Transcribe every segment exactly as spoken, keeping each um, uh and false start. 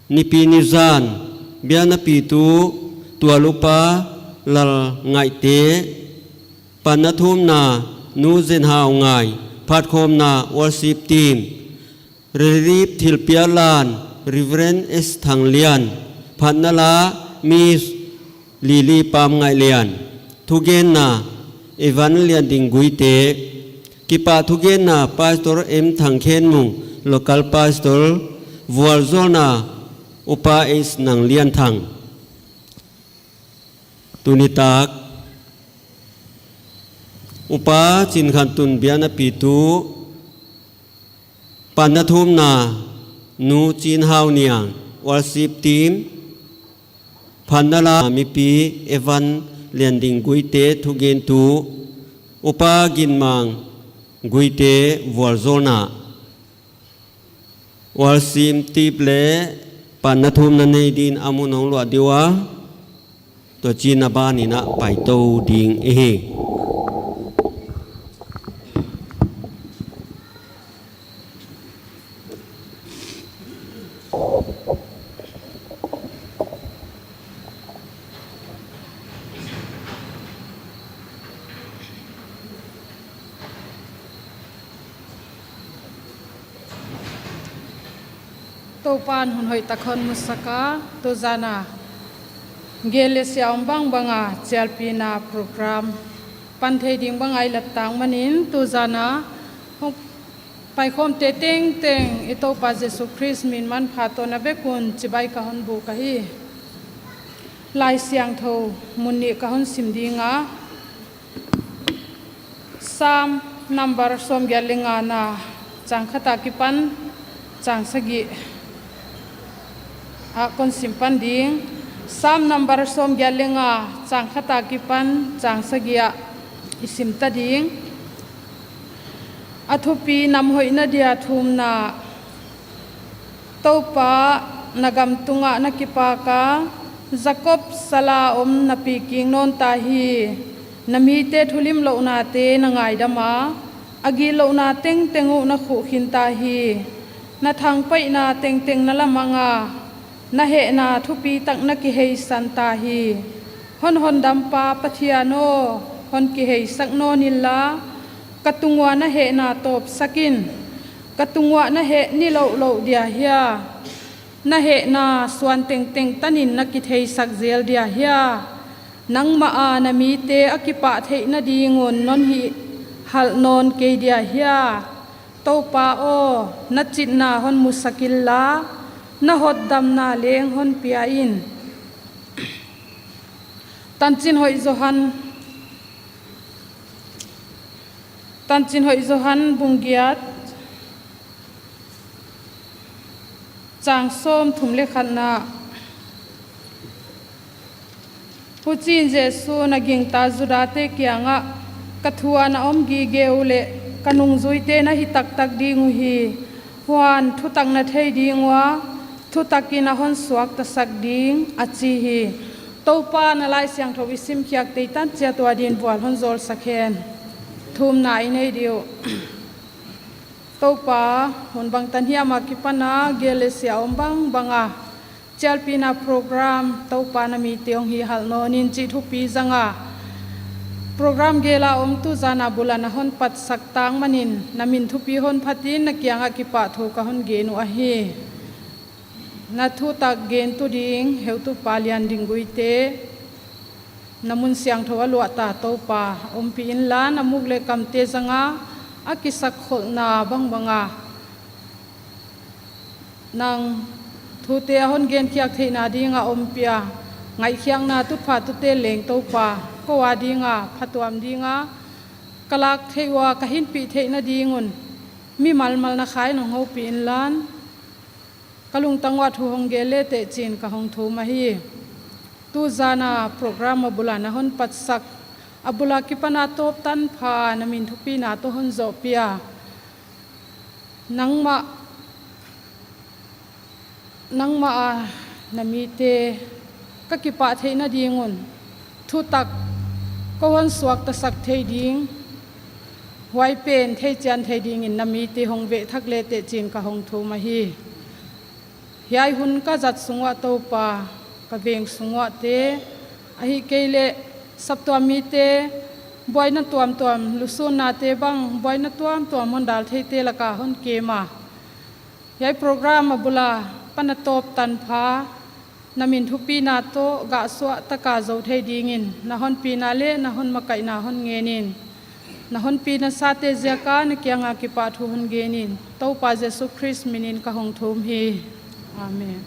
Nipi nizan, biakna pitu, tual upa, Lalngaihte, panna thumna, Nu Zenhau Ngai, phatkhawmna, worship team, relief thilpiak lan, Reverend S Thanglian, phatna la, Miss Lily Pamngaihlian, thugenna, Evan Lianding Guite, kipahthugenna, Pastor M Thangkhenmung, local pastor, vualzawlna, Upa S Nanglianthang. Tuni tak, Upa Chinkhantun biakna pitu, panna thumna, Nu Chinhauniang, worship team, phatna la mipi, Evan Lianding Guite, thugentu, Upa Ginmang Guite, vualzawlna. Worship team leh panna thumna nei din a mun hong luah di ua, tua chih na ban in a paitou ding i hi. Toupa'n hun hoihtak hon musak a, tuzan a gel leh sia om bangbang a chialpina program pan thei ding bang a i lat tak manin, tuzan a hong paikhawmte tengteng i Toupa Jesu Khrist min manpha tawh na vek un chibai ka hon buk ahi. Laisiangthou mun nih ka hon sim ding a, Sam number sawmgiat leh ngana, chang khat akipan chang sagih ah kon sim pan ding. Sam number sawmgiat leh nga, chang khat akipan chang sagih ah i sim ta ding. A thupi: Nam hoihna dia thumna. Toupa, na gam tungah na kipak a, Jakob sal a om na pi kik nawn ta hi. Na mite thulimlouhnate na ngaidam a, a gitlouhna tengteng uh na khuh khin ta hi. Na thangpaihna tengteng na la mang a, na hehna thupitak na kiheisan ta hi. Hon hondampa Pathian aw, hon kiheisak nawn inla, ka tung ua na hehna tawpsak in. Ka tung uah na heh nilouhlouh dia hia? Na hehna suan tengteng tanin na kitheisak zel dia hia? Nangmah a na mite a kipahtheihna ding un non hihhalh nawn kei dia hia? Toupa aw, na chitna hon musak inla, na hotdamna leng hon pia in. Tanchin Hoih Johan, Tanchin Hoih Johan bung giat, chang sawmthum leh khatna. Huchiin Jesu'n a gingta Judate kiangah, ka thu a na om gige uleh ka nungjuite na hi taktak ding uhi. Huan thutak na thei ding ua, thutakin a hon suaktasak ding, a chi hi. Toupa'n a Laisiangthou i simkhiak tei tan chiat ua din vual hon zawlsak hen. Thumna i nei di uh. Toupa, hun bangtan hiam akipan a gel leh sia om bangbang a chialpina program, Toupa na mite hong hihhalh nawn in chih thupi zang a, program gel a om tuzan a bul a na hon patsak tak manin na min thupi hon phat in na kiangah kipahthu ka hon gen uh ahi. Na thutak gentu ding heutupa Lianding Guite, na mun siangthou a luahta Toupa, ompih inla, na muk leh kamte zang a a kisakkholhna bangbang a nang thute a hon genkhiak theihna ding a ompih a, ngaihkhiakna tutphah tutel leng Toupa, kou a ding a phatuam ding a ka lak theih ua ka hinpih theihna ding un mimal malna kha in hong houpih inla, ka lungtang uah thu hong gel le teh chi'n ka hong thum ahi. Tuzan a program a bul a na hon patsak, a bul a kipan a tawp tanpha na min thupina toh hon zohpih a, nangmah, nangmah a na mite ka kipahtheihna ding un thutak kou hon suaktasak thei ding, huai pen theichian thei dingin na mite hong veh thak le teh chi'n ka hong thum ahi. Hiai hun ka zat sung uah Toupa, ka veng sung uah te, ahihkeileh saptuam mite, buaina tuamtuam, lusunnate bang, buaina tuamtuam hon dal theite laka hon kem a. Hiai program a bula pan a tawp tanpha, na min thupina toh gah suah taka zou thei dingin, na honpina leh na hon makaihna hon ngenin, na honpina sate ziaka na kianga kipahthu hon genin, Toupa Jesu Khrist minin ka hong thum hi. Amen.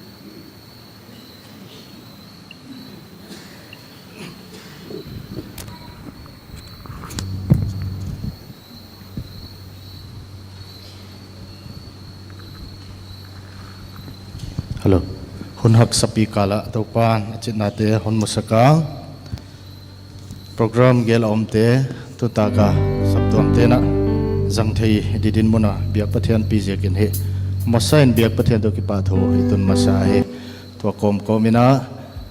Hello. Hun haksa pi kal ah Toupan a chitnate hon musak a. Program gel a omte, tutak a saptuamte'n a zang thei di dinmun a biak Pathian pi ziakin hi. Masa in biak Pathian toh kipahthu i tun masa hi. Tua kawmkawm in a,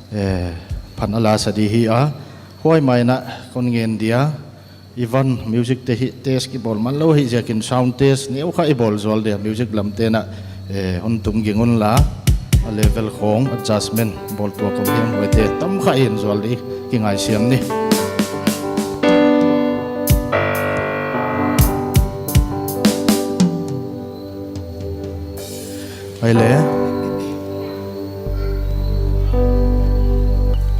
eh, phan a la sa di hi a. Huai mai in a kon ngen dia. Ivan, music te hi test kibawl man lou hi ziakin sound test neu kha i bawl zual dia, music lamte'n a, eh, hon tung ging un la, a level khong, adjustment bawl tuak om hiam huaite tam kha i en zual di, kingaisiam ni. Ai le.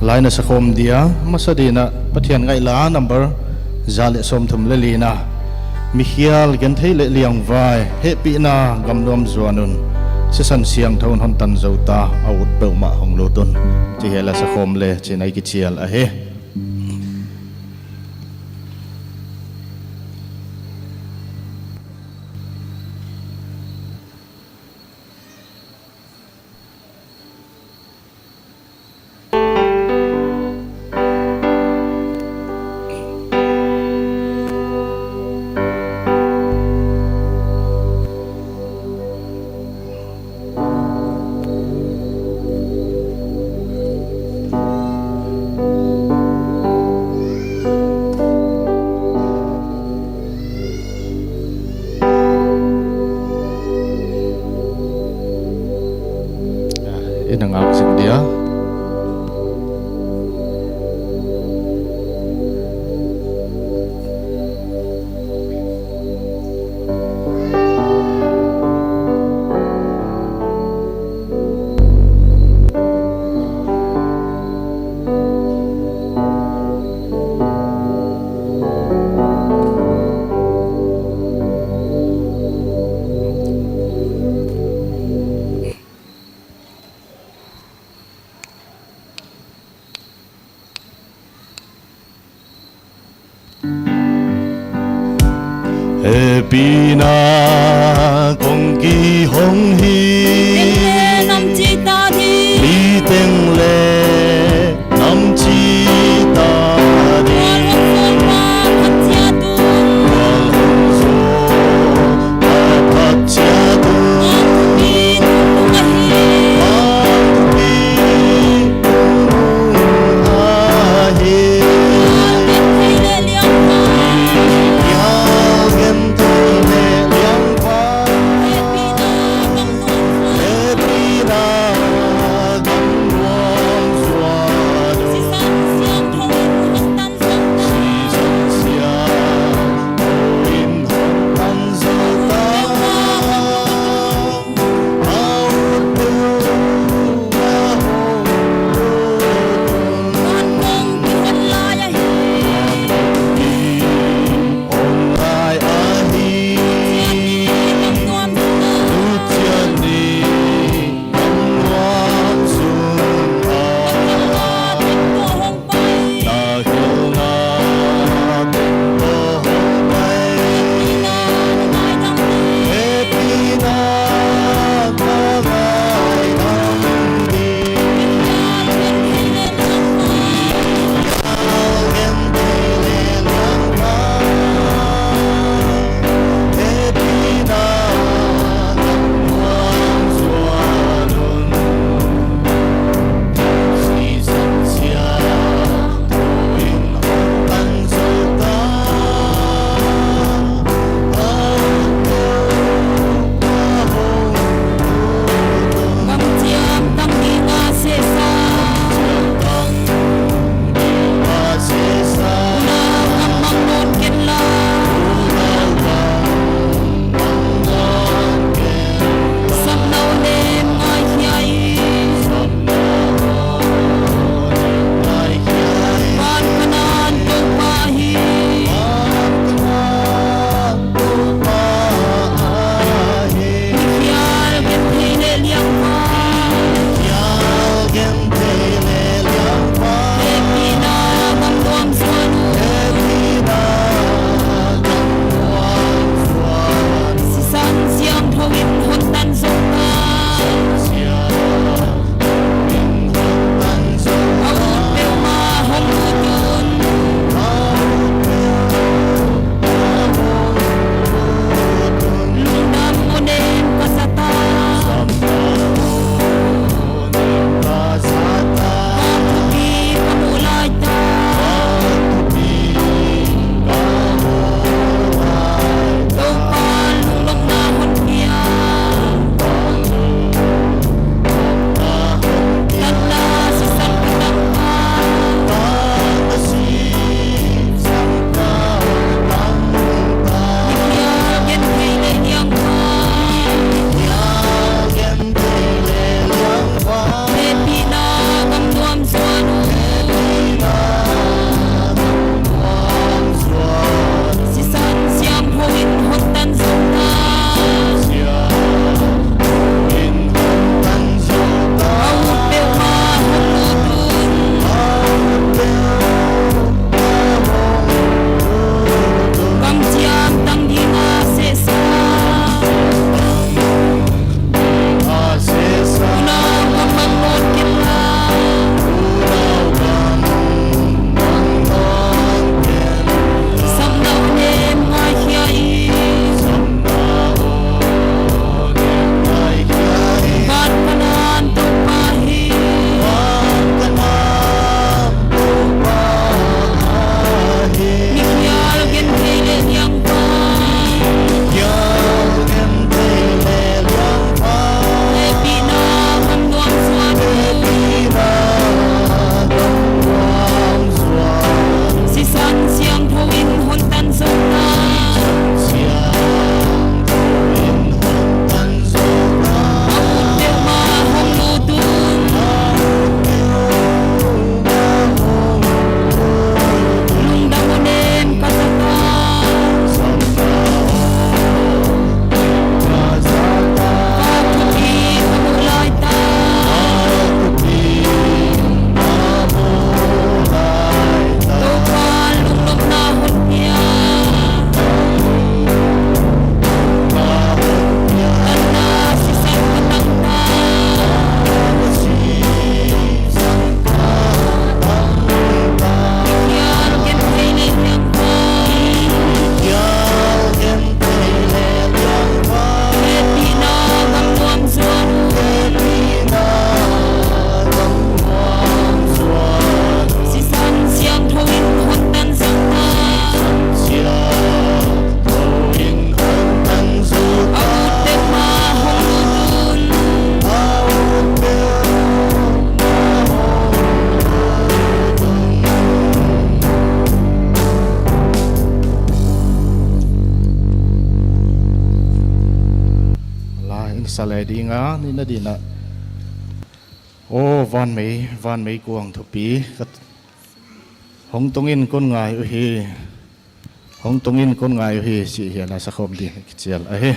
Line a sakhawm dia, masa dingin a Pathian ngaihla number za leh sawmthum leh li na. Mikhial genthei leh liangvai, hehpihna gam nuam zuan un. Sisan siangthou in hon tan zou ta, a ut peuhmah hong lut un. Chih hiai la sakhawm le, chi'n a i kichial ahi. I na ngak sik dia. Hehpihna kong kihong hi. Teng leh nam chi ta di. Mi teng leh nam chi ta di. Kual hong suak pa phat chiat un. Kual hong suak pa phat chiat un. Kual hong suak pa phat chiat un. Ding a, nihna ding a. Aw vanmei, vanmei kuang thupi, ka hong tungin kon ngai uhi, hong tungin kon ngai uhi, chih hiai a sakhawm ding kichial ahi.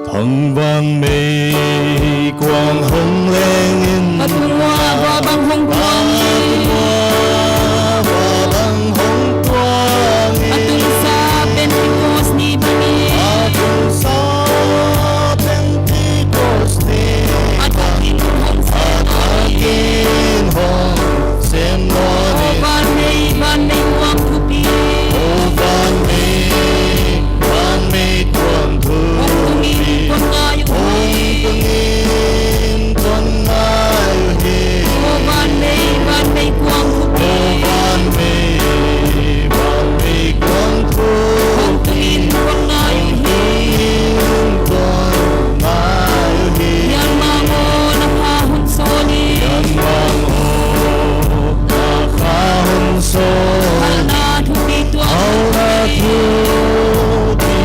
Thangvang mei kuang hong leng in. A tung ua va bang hong kuang. A tung ua va bang hong kuang. A tung sa Pentecost ni bang in. A tung sa Pentecost ni. A takin hong sa. A takin hong sem nawn in. Aw vanmei, vanmei kuang thupi. Aw vanmei, vanmei kuang thupi. Hong tungin kon ngai uhi. Hong tungin kon ngai uhi. Aw vanmei, vanmei kuang thupi. Aw vanmei, vanmei kuang thupi. Hong tungin kon ngai uhi. Hong tungin kon ngai uhi. Hian mang aw na kha hon sawn in. Hian mang aw na kha hon sawn in. Halna thupi tuak. Halna thupi.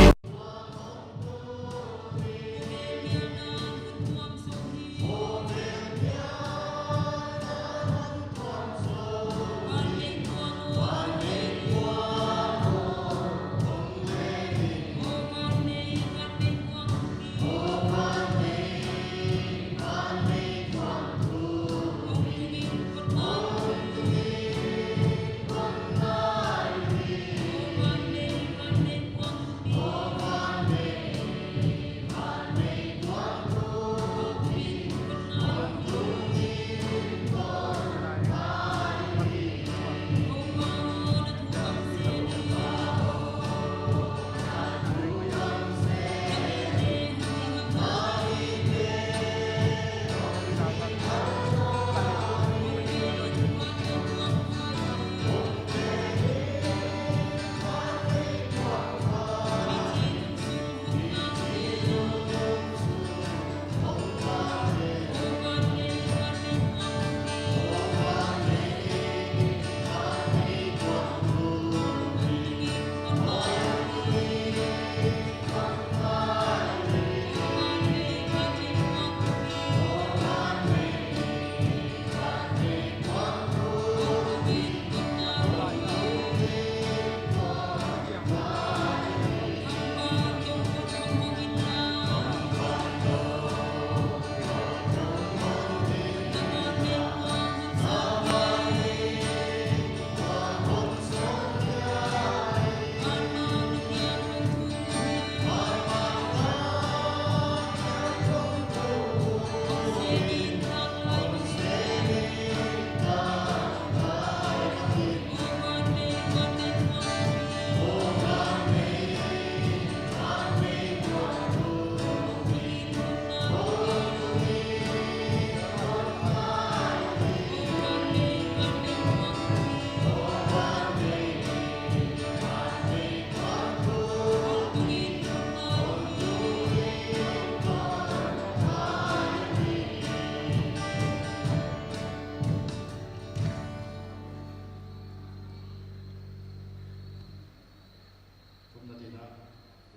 Thumna ding ah,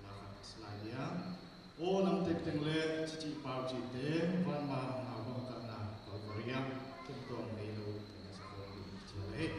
la khat ka sa lai dia. Aw nam tengteng leh chichi pau chite, van ma nau bang ka na Calvary ah, tengtawng nei lou, tengtawng sa ko ni chi leh.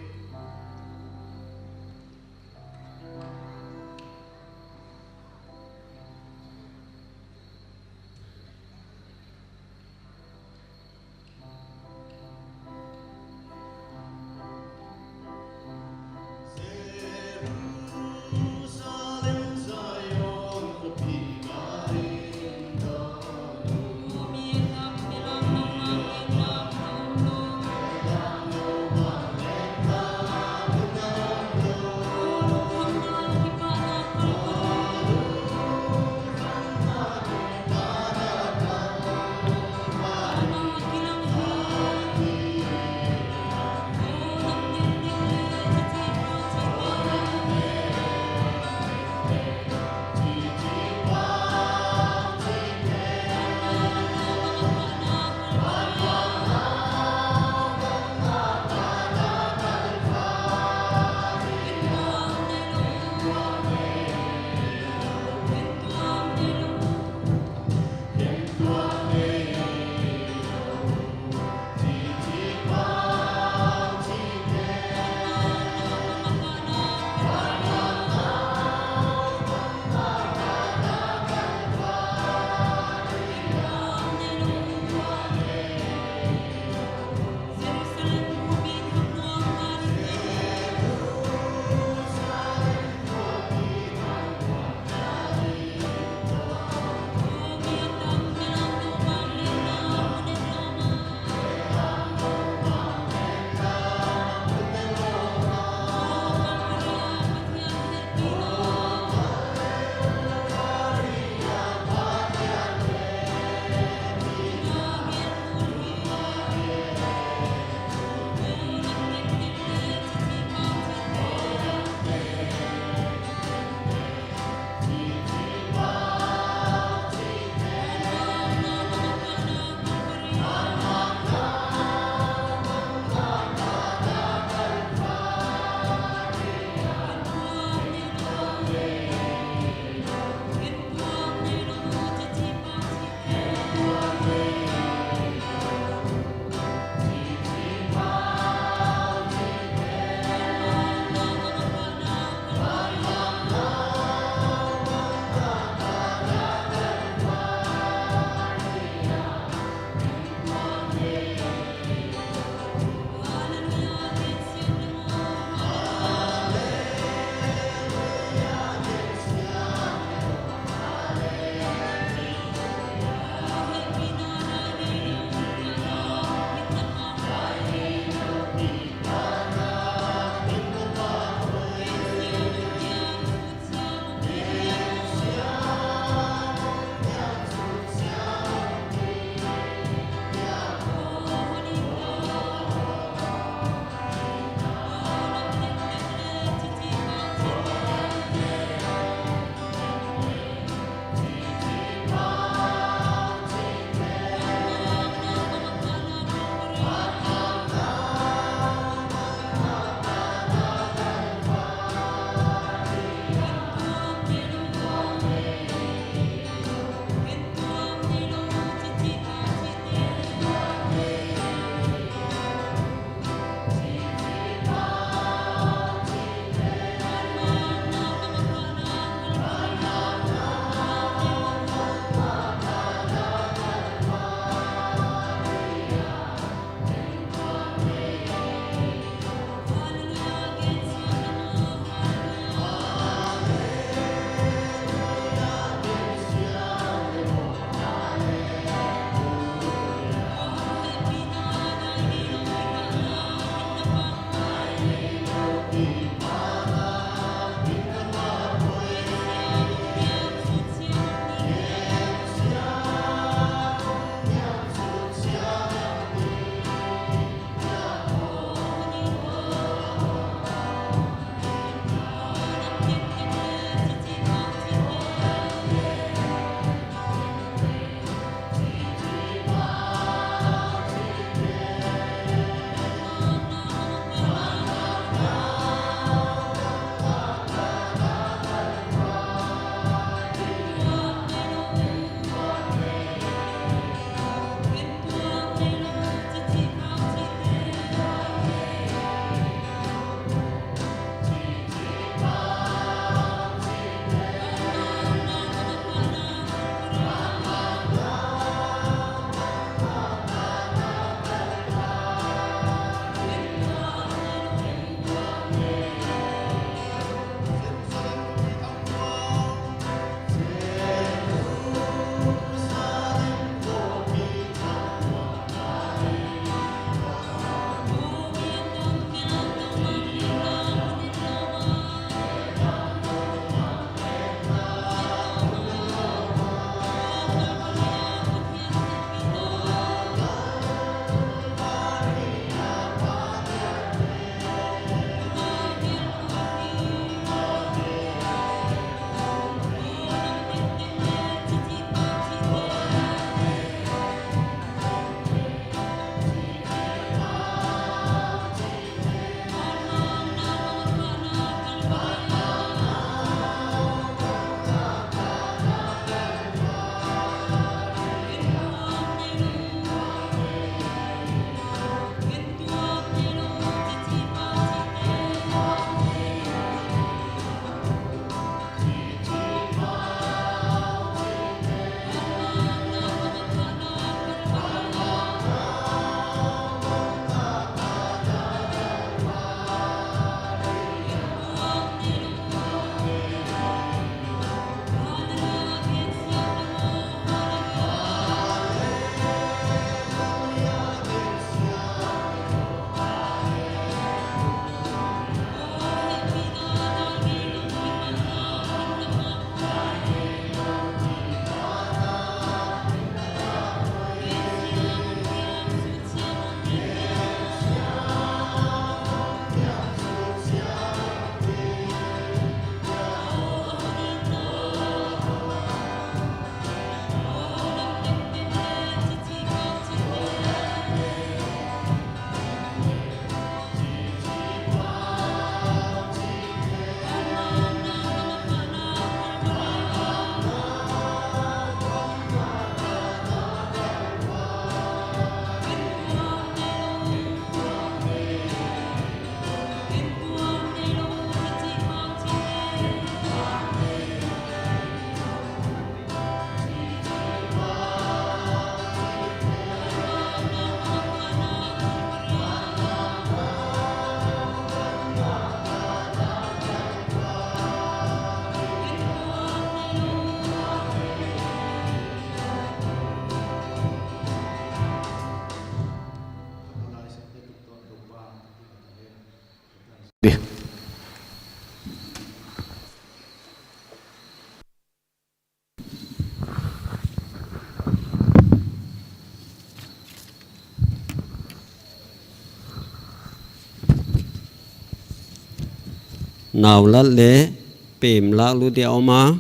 Naulat leh pem lak lut dia om a,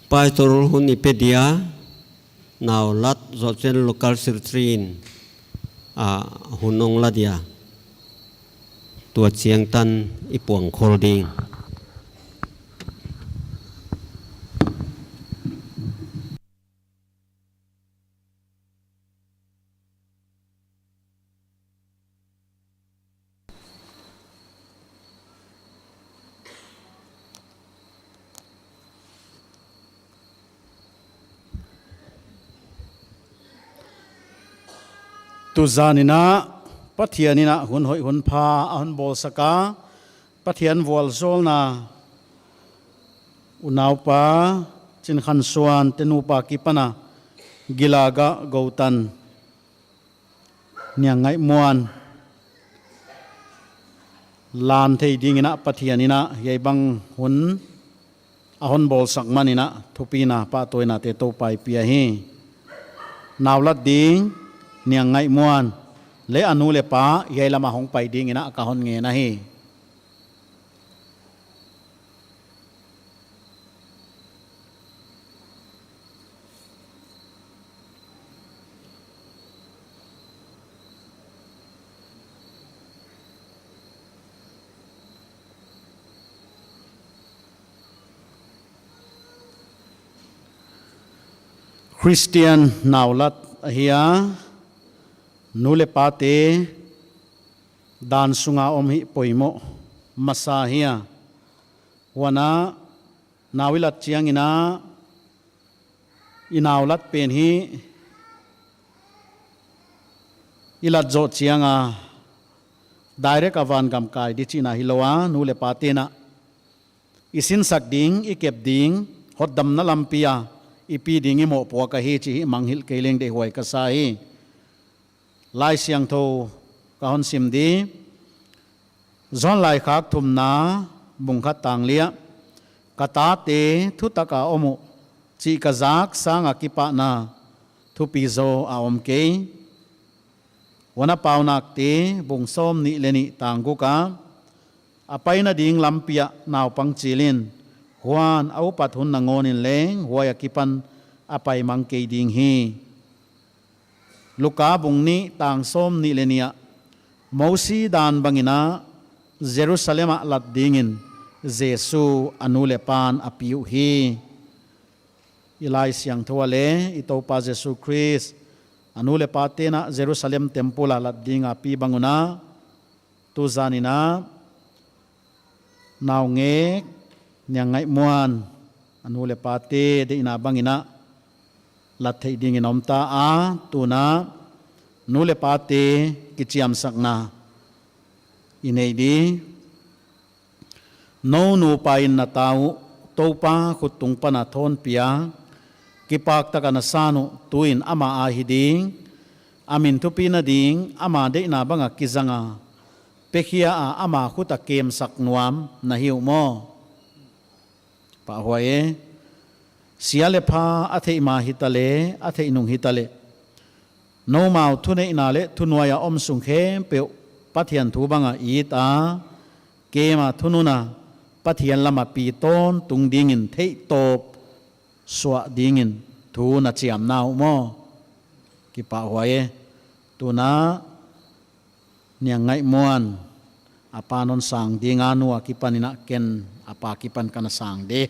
Pastor hun i pe dia, naulat zoh chiang local secretary in a hun hong la dia, tua chiang tan i puang khol ding. Tuzan in a Pathian in a hun hoih hun pha a hon bawlsak a, Pathian vualzawlna unaupa Chin Khan Suan te nupa kipan a Gilaga Goutan Niang Ngaih Muan lan thei ding in a Pathian in a hiai bang hun a hon bawlsak man in a thupina pahtawina te Toupa i pia hi. Naulat ding Niang Ngaih Muan leh a nu leh pa hiai lam a hong pai ding in a ka hon ngen ahi. Christian naulat ahi a, nu leh pate dan sunga om hi poimoh masa hi a. Huan a nau i lat chiang in a i naulat pen hi i lat zoh chiang a direct a vangam kai di chihna hilou a, nu leh pate'n a i sinsak ding, i kep ding, hotdamna lampi a i pi ding i mohpuak ahi chih i mangngilh kei leng deihhuai ka sa hi. Laisiangthou ka hon sim di. Johan laikhak thumna bung khat tang li ah, ka tate thutak a om uh chih ka zak sang a kipahna thupi zaw a om kei. Huan a Paunakte bung sawmnih leh nih tang guk ah, a paina ding lampi ah naupang chil in, huan a upat hun nangawn in leng huai a kipan a pai mang kei ding hi. Luka bung nih tang sawmnih leh nih ah, Mosi dan bang in a Jerusalem ah lat ding in Jesu a nu leh pa'n a pi uhi. I Laisiangthou ah leh i Toupa Jesu Khrist a nu leh pate'n a Jerusalem temple a lat ding a pi bang un a, tuzan in a naungek Niang Ngaih Muan a nu leh pate deihna bang in a lat theih ding in om ta a, tun a nu leh pate kichiamsakna i nei di. Nou nupa in na ta uh Toupa khut tung pan a thawn pia, kipak tak a na san uh tuin ama a hi ding, a min thupina ding ama deihna bang a kizang a, pekhia a ama khut a kemsak nuam na hi uh maw? Pahhuai e. Sia leh pha a theih ma hitaleh, a theih nung hitaleh, noumau thuneihna leh thunuai a om sung khempeuh Pathian thu bang a it a, kem a thunun a Pathian lam a pi tawntung ding in theihtawp suah ding in thu na chiam na uh maw? Kipahhuai e. Tun a Niang Ngaih Muan a pa'n hon sang ding a, nu a kipan in a ken a pa kipan ka na sang di.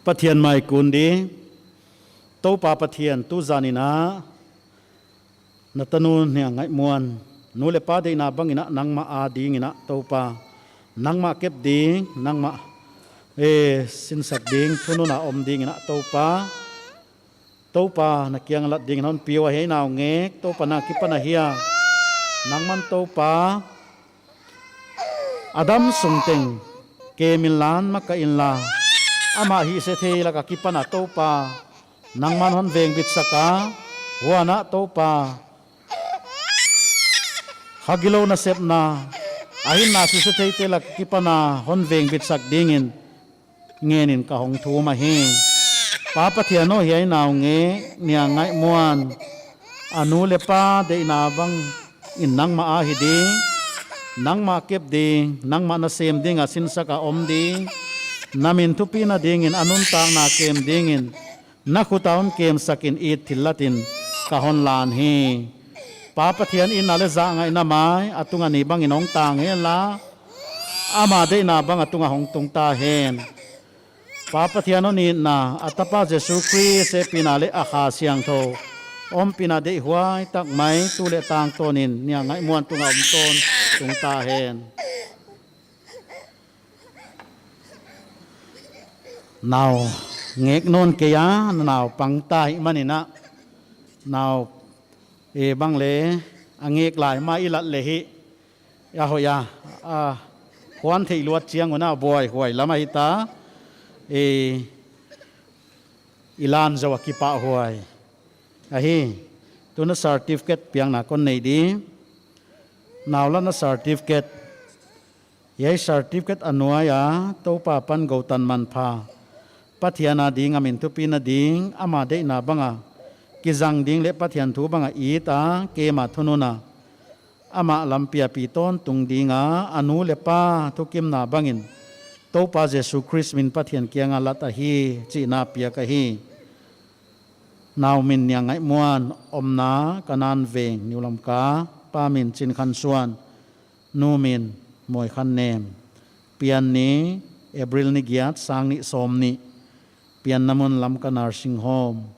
Pathian mai kun di. Toupa Pathian, tuzan in a na tanu Niang Ngaih Muan nu leh pa deihna bang in a nangmah a ding in a Toupa, nangmah kep ding, nangmah, eh, sinsak ding thunun a om ding in a Toupa, Toupa na kiang lat ding in hon pi uh ahi. Naungek Toupa na kipan ahi a, nangman Toupa a dam sung teng kem inla, makaih inla, ama hihse thei lak a kipan a Toupa, nangman hon vengbitsak a, huan a Toupa, Kha gilou nasepna, a hinna susutheite lak kipan a hon vengbitsak dingin ngenin ka hong thum ahi. Pa Pathian aw, hiai nau ngek, Niang Ngaihmuan, a nu leh pa deihna bangin nangmah a hi ding, nangmah kep ding, nangmah nasem ding a sinsak a om ding, na min thupina dingin a nuntakna kem dingin, na khut a hon kemsakin it thillat in ka hon lan hi. Pa Pathian itna leh zahngaihna mai a tung a ni bangin hong tang henla, ama deihna bang a tung a hong tung ta hen. Pa Pathian hon itna, a Tapa Jesu Khrist hehpihna leh a Kha Siangthou ompihna deihhuai tak mai tu leh tangtawnin Niang Ngaihmuan tung a om tawntung ta hen. Nau ngek nawn kei a, nau pang ta ahihmanin a, nau, e, bang leh a ngek lai mah i lat leh hi a hoih a, a, huan theih luat chiang un a buaihuai lam ahi ta, e, i lan zou a kipahhuai ahi. Tun a certificate piakna kon nei di. Nau latna certificate. Hiai certificate a nuai a, Toupa pan goutan manpha, Pathian a ding a min thupina ding, ama deihna bang a kizang ding leh Pathian thu bang a it a, kem a thunun a, amah lampi a pi tawntung ding a, a nu leh pa thukimna bangin Toupa Jesu Khrist min Pathian kiang a lat ahi chihna piak ahi. Nau min Niang Ngaihmuan, omna Kanan Veng, New Lamka. Pa min Chin Khan Suan, nu min Moi Khan Nem. Pian ni April ni giat, sang nih sawmnih. Pianna mun Lamka Nursing Home.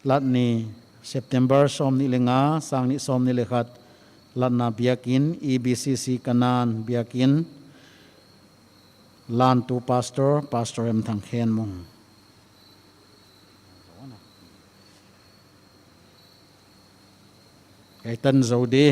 Lat ni September sawmnih leh nga, sang nih sawmnih leh khat. Latna biakin, E B C C Kanan biakin. Lantu Pastor, Pastor M Thang Khen Mung. Kei tan zou di.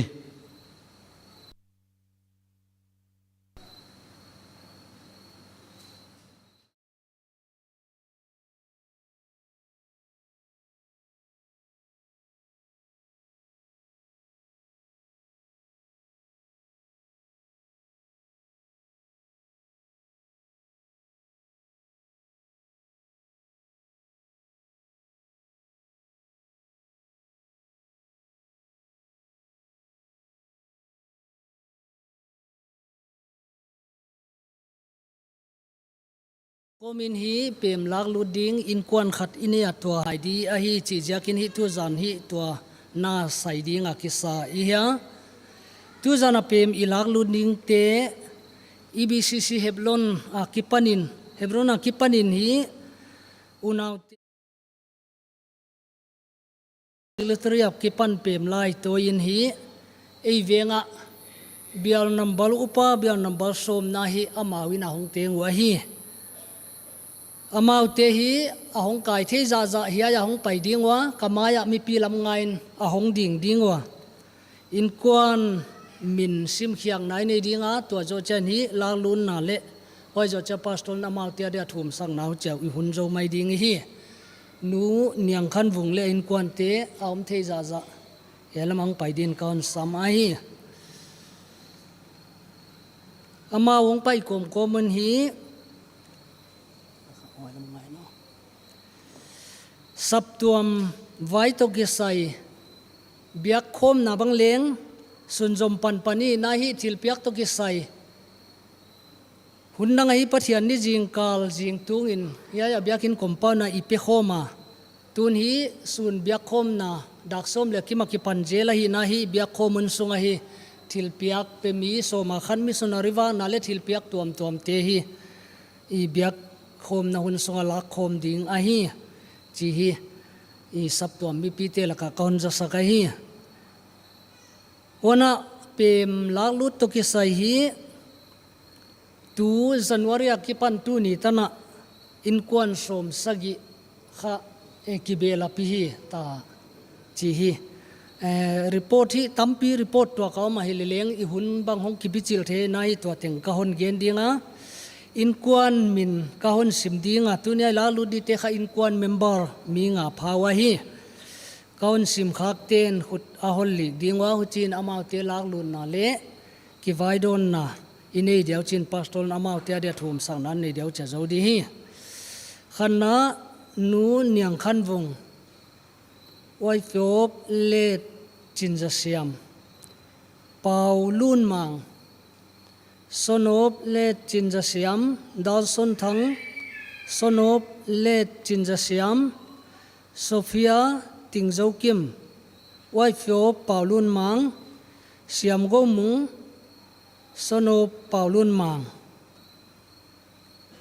Komin hi pem lak lut ding inkuan khat i nei a, tua hai di ahi chih ziakin hi tuzan hi tua na sai ding a kisa i hia. Tuzan a pem i lak lut dingte E B C C Hebron a kipanin, Hebron a kipanin hi unaute Secretary a kipan pem lai toh in hi, ei veng a bial number upa, bial number sawmna hi amau in a hong teng uh ahi. Amaute hi a hong kai thei zahzah hiai a hong pai ding ua, ka mai a mipi lam ngaiin a hong ding ding ua. Inkuan min simkhiakna i nei ding a, tua zoh chiang hi lak lutna leh, huai zoh chiang pastor in amaute a dia thumsakna uh chiang i hun zou mai ding hi. Nu Niang Khan Vung leh inkuante a om thei zahzah hiai lam a hong pai dingin ka hon sam ahi. Amau hong pai kawmkawm un hi, saptuam vai toh kisai, biakkhawmna bang leng, sunzom panpan i na hi thilpiak toh kisai. Hun dang a hi Pathian ni zingkal zingtungin hiai a biakin compound a i pekhawm a. Tun hi sun biakkhawmna dak sawm leh kim a kipan zel ahihna hi biakkhawm hun sung a hi thilpiak pe mi sawm a khan missionary vakna leh thilpiak tuamtuamte hi i biakkhawmna hun sung a lakkhawm ding ahi chih hi i saptuam mipite lak a ka hon zasak ahi. Huan a pem lak lut toh kisai hi tu January a kipan tuni tan a inkuan sawmsagih kha, eh, kibel a pi hi ta chih hi. Eh, report hi tampi report tuak a om ahi leleng i hun bang hong kibichil theihna hi tua teng ka hon gen ding a. Inkuan min ka hon sim ding a, tuni a i lak lut dingte kha inkuan member mi nga pha uh ahi. Ka hon sim khak ten khut a hon lik ding ua, huchiin amaute laklutna leh kivaidawnna i nei diau chiin pastor in amaute adia thumsakna nei diau chia zou di hi. Khatna, Nu Niang Khan Vung, Uaifiop Let Chin Za Siam, Pau Lun Mang, Sonop Let Chin Za Siam, Dal Son Thang, Sonop Let Chin Za Siam, Sophia Ting Zo Kim, Uaifiop Pau Lun Mang, Siam Go Mung, Sonop Pau Lun Mang.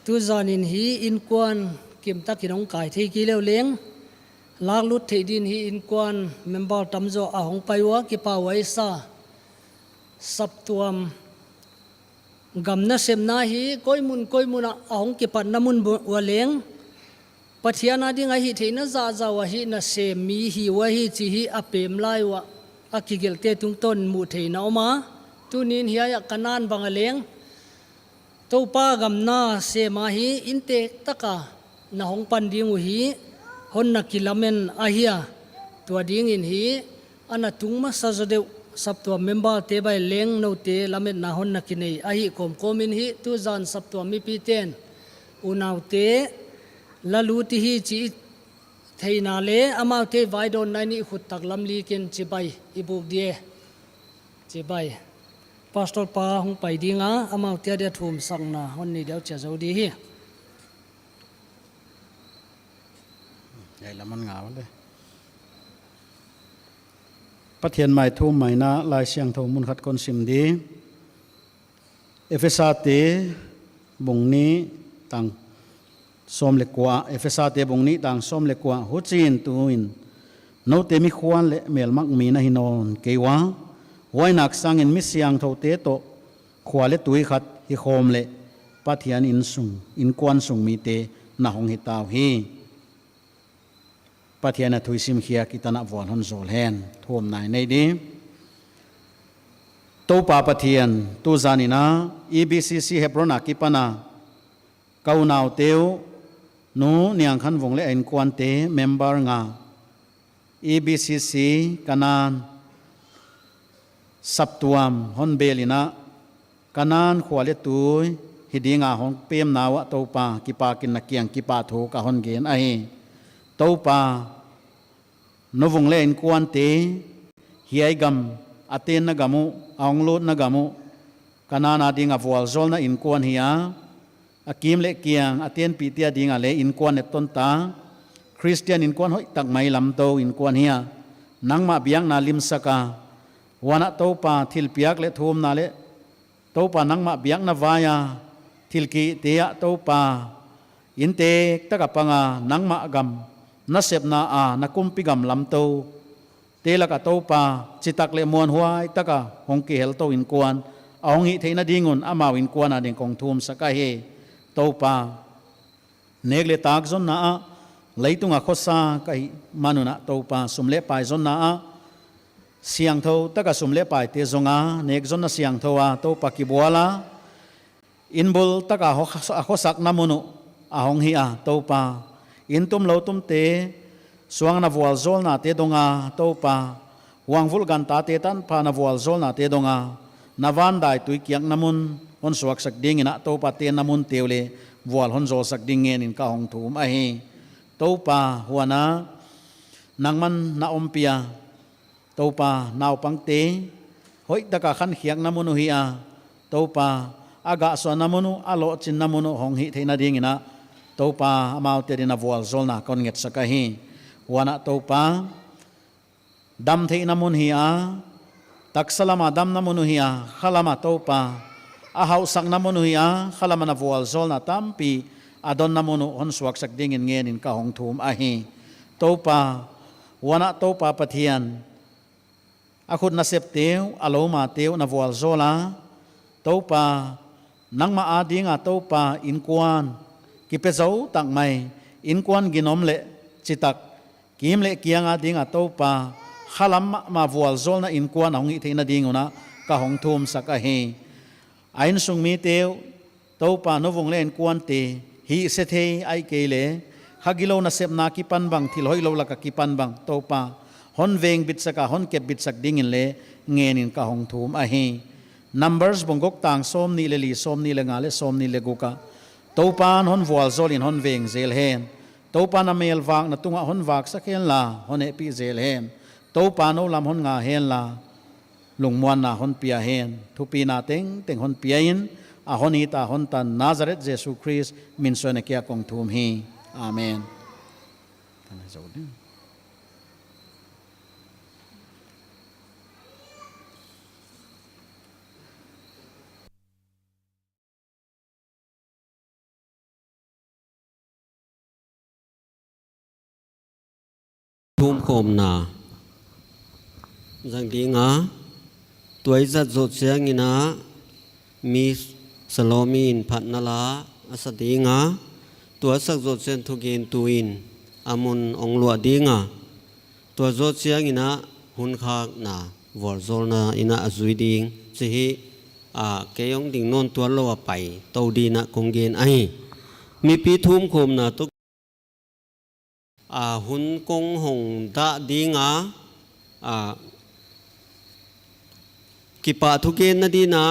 Tuzan in hi inkuan kimtak in hong kai thei kei leu leng, laklut theih din hi inkuan member tamzaw a hong pai ua, kipak huai sa. Saptuam gam nasepna hi koimun koimun ah a hong kipatna mun bu-, ua leng, Pathian ading a hihtheihna zahzah ua hih nasem mi hi ua hi chih hi a pem lai ua, a kigelhte tungtawn muh theihna om a. Tuni'n hiai ah Kanan bang a leng, Toupa gam nasem a hi inntek taka na hong pan ding uhi, hon na kilamen ahi a. Tua dingin hi, ana tung masa zaw deuh saptuam member te bang leng noute lametna hon na kinei ahi kawmkawm in hi, tuzan saptuam mipite'n unaute lalut i hi chih theihna leh amaute vaidawnna in i khut tak lam lik in chibai i buk di e. Chibai. Pastor pa hong pai ding a, amaute adia thumsakna hon nei diau chia zou di hi. Hiai lam hon ngak le. Pathian mai thummaina Laisiangthou mun khat kon sim di. Ephesate bung nih tang sawm leh kua, Ephesate bung nih tang sawm leh kua, huchiin tuin noute mikhual leh melmak mi na hi nawn kei ua, huai nak sangin mi siangthoute toh khua leh tui khat hi khawm leh Pathian innsung, innkuan sung mite na hong hi ta uhi. Pathian a thu i sim khiak i tan ah vual hon zawl hen, thumna i nei di. Toupa Pathian, tuzan in a, E B C C Hebron a kipan a, ka unaute uh, Nu Niang Khan Vung leh a inkuante member nga, E B C C Kanan saptuam hon bel in a, Kanan khua leh tui hi ding a hong pemna uah Toupa kipakin na kiang kipahthu ka hon gen ahi. Toupa, Nu Vung leh a inkuante, hiai gam, a tenna gam uh, a hong lutna gam uh, Kanan ading a vualzawlna inkuan hi a, a kim leh kiang, a tenpihte ading a leh inkuan etton ta, Khristian inkuan hoihtak mai lamtou inkuan hi a, nangmah biakna limsak a, huan ah Toupa thilpiak leh thumna leh Toupa nangmah biakna vai a, thil kihte ah Toupa, inntek taka pang a nangmah gam nasepna a na kumpi gam lamtoute lak a Toupa, chitak leh muanhuai taka hong kihel tou inkuan a hong hih theihna ding un amau inkuan ading kong thumsak ahi. Toupa, nek leh tak zonna ah, leitung a khosa ka hih man un a Toupa, sum leh pai zonna ah, siangthou taka sum leh paite zong a, nek zonna siangthou a Toupa kibual a, inn bul taka ho-, a khosakna mun uh a hong hi a Toupa, inn tum lou tumte, suang na vualzawlnate dong a Toupa, huang vulh gantate tanpha na vualzawlnate dong a, na van dai tui kiakna mun hon suaksak ding in a Toupa tenna munte uh leh vual hon zawlsak ding ngen in ka hong thum ahi. Toupa, huan ah nangman na ompih a, Toupa, naupangte hoihtaka khankhiakna mun uh hi a, Toupa, a gahsuahna mun uh, a lohchinna mun uh hong hih theihna ding in a Toupa, amaute ading a vualzawlna kon ngetsak ahi. Huan ah Toupa, dam theihna mun hi a, taksa lam a damna mun uh hi a, khalam a Toupa, a hauhsakna mun uh hi a, khalam a na vualzawlna tampi a donna mun uh hon suaksak ding in ngen in ka hong thum ahi. Toupa, huan ah Toupa Pathian, a khut nasepte uh, a loumate uh na vualzawl a, Toupa, nangmah ading a Toupa inkuan kipe zou tak mai, inkuan ginom leh chitak, kim leh kiang ading a Toupa, khalam mahmah vualzawlna inkuan a hong hih theihna ding un a ka hong thumsak ahi. A innsung mite uh, Toupa, Nu Vung leh a inkuante, hihse thei ahihkeileh kha gilou nasepna kipan bang, thil hoihlou lak a kipan bang, Toupa, hon veng bitsak a, hon kep bitsak dingin le ngenin ka hong thum ahi. Numbers bung guk tang sawmnih leh li, sawmnih leh nga leh sawmnih leh guk ah, Toupa'n hon vualzawlin hon veng zel hen. Toupa'n a melvakna tungah hon vaksak henla, hon hehpih zel hen. Toupa'n nou lam hon nga henla, lungmuanna hon pia hen. Thupina tengteng hon pia in, a hon it a hon tan Nazareth Jesu Khrist min suan a kiang kong thum hi. Amen. Thumkhawmna zang ding a, tua i zat zoh chiangin a, Miss Salome in phatna la a sa ding a, tua sak zoh chiangin thugentu in a mun hong luah ding a, tua zoh chiangin a hun khakna vualzawlna in a zui ding chih hi, a, kei hong ding nawn tuan lou a pai tou dingin a kong gen ahi. Mipi thumkhawmna toh a hun kong hong dah ding a, a, kipahthu genna dingin a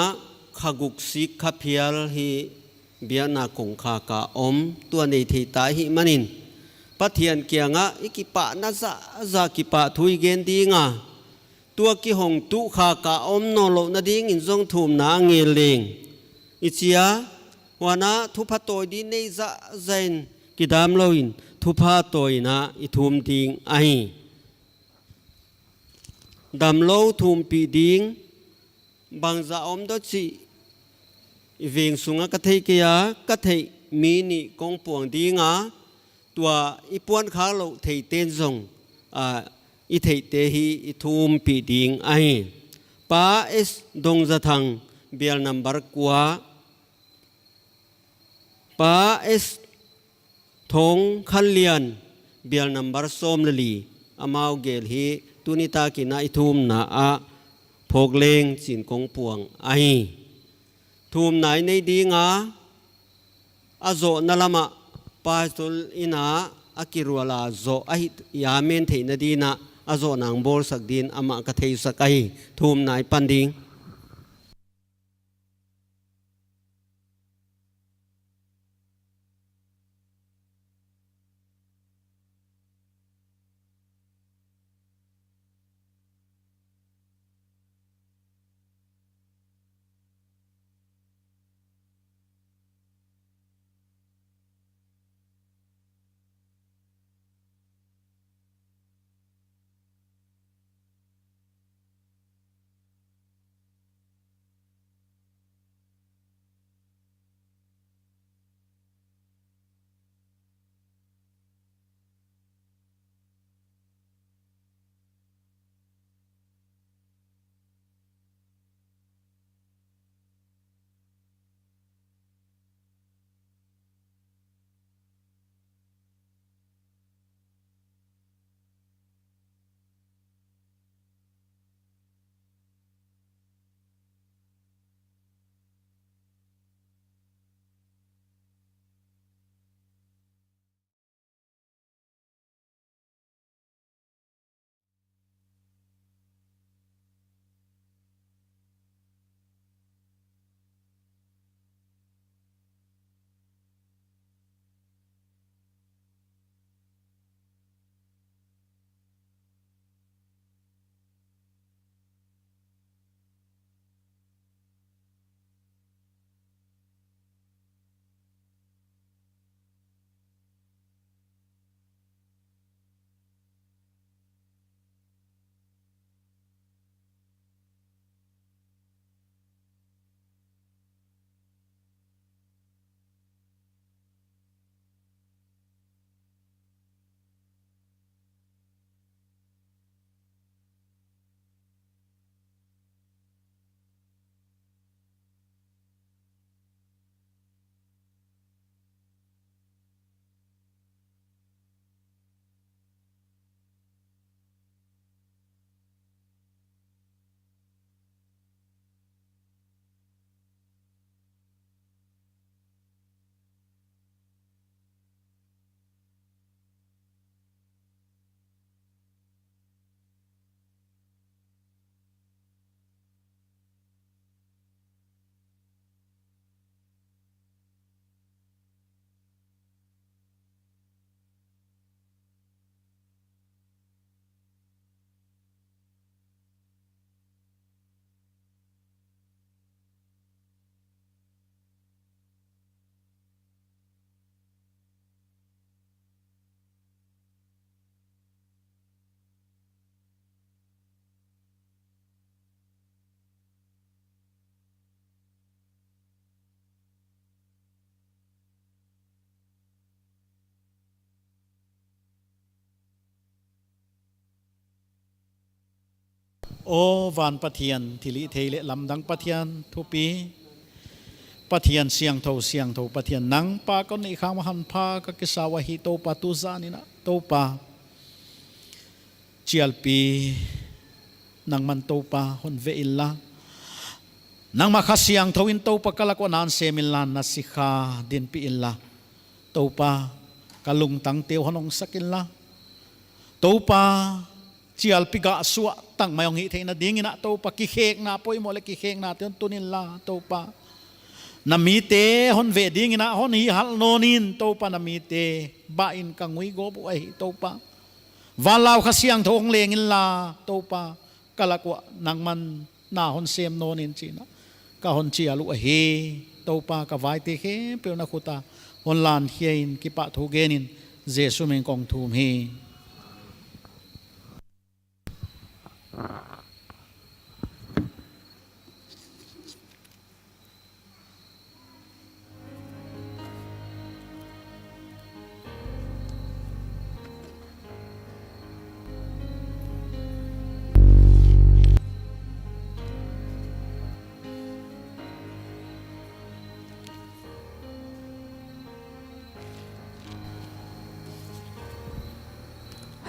kha guk sik kha phial hi biakna kongkhak a om, tua nei thei ta ahihmanin Pathian kiangah i kipahna zahzah kipahthu i gen ding a, tua kihong tuh khak a om nawnlouhna dingin zong thumna a ngen leng i chi a, huan a thupha tawi ding nei zahzah in kidam louin thupha tawi in a i thum ding ahi. Damlou thumpih ding bangzah om deuh chih i veng sungah ka thei kei a, ka theih mi nih kong puang ding a, tua i puan khak louh theite'n zong, a, i theihte hi i thumpih ding ahi. Pa S Dongzathang, bial number kua, Pa S Thongkhanlian, bial number sawm leh li, amau gel hi tuni takin a i thumna ah phawk leng chi'n kong puang ahi. Thumna i nei ding a, a zohna lamah Pastor in a, a kirual a zoh ahih i amen theihna dingin a, a zohna hong bawlsak dingin amah ka theisak ahi. Thumna i pan ding. Aw van Pathian, thilhihthei leh lamdang Pathian thupi, Pathian siangthou, siangthou Pathian, nang pa ka hon neih khak ma hanpha ka kisa uhi Toupa, tuzan in ah Toupa, chialpi nangman Toupa hon veh inla, nangmah Kha Siangthou in Toupa ka lak uah na hon sem inla, na sikha dinpih inla, Toupa ka lungtangte uh hon hongsak inla, Toupa chialpi gah suah tangmai hong hih theihna ding in ah Toupa kikhekna poimoh leh kikheknate hon tun inla Toupa, na mite hon veh ding in ah hon hihhalh nawn in Toupa, na mite bah in ka ngui gawp uh ahi Toupa. Vanlau Kha Siangthou hong leng inla Toupa, ka lak uah nangman na hon sem nawn in chi in ah ka hon chial uh ahi Toupa, ka vaite khempeuh na khut ah hon lankhia in kipahthu gen in Jesu min in kong thum hi.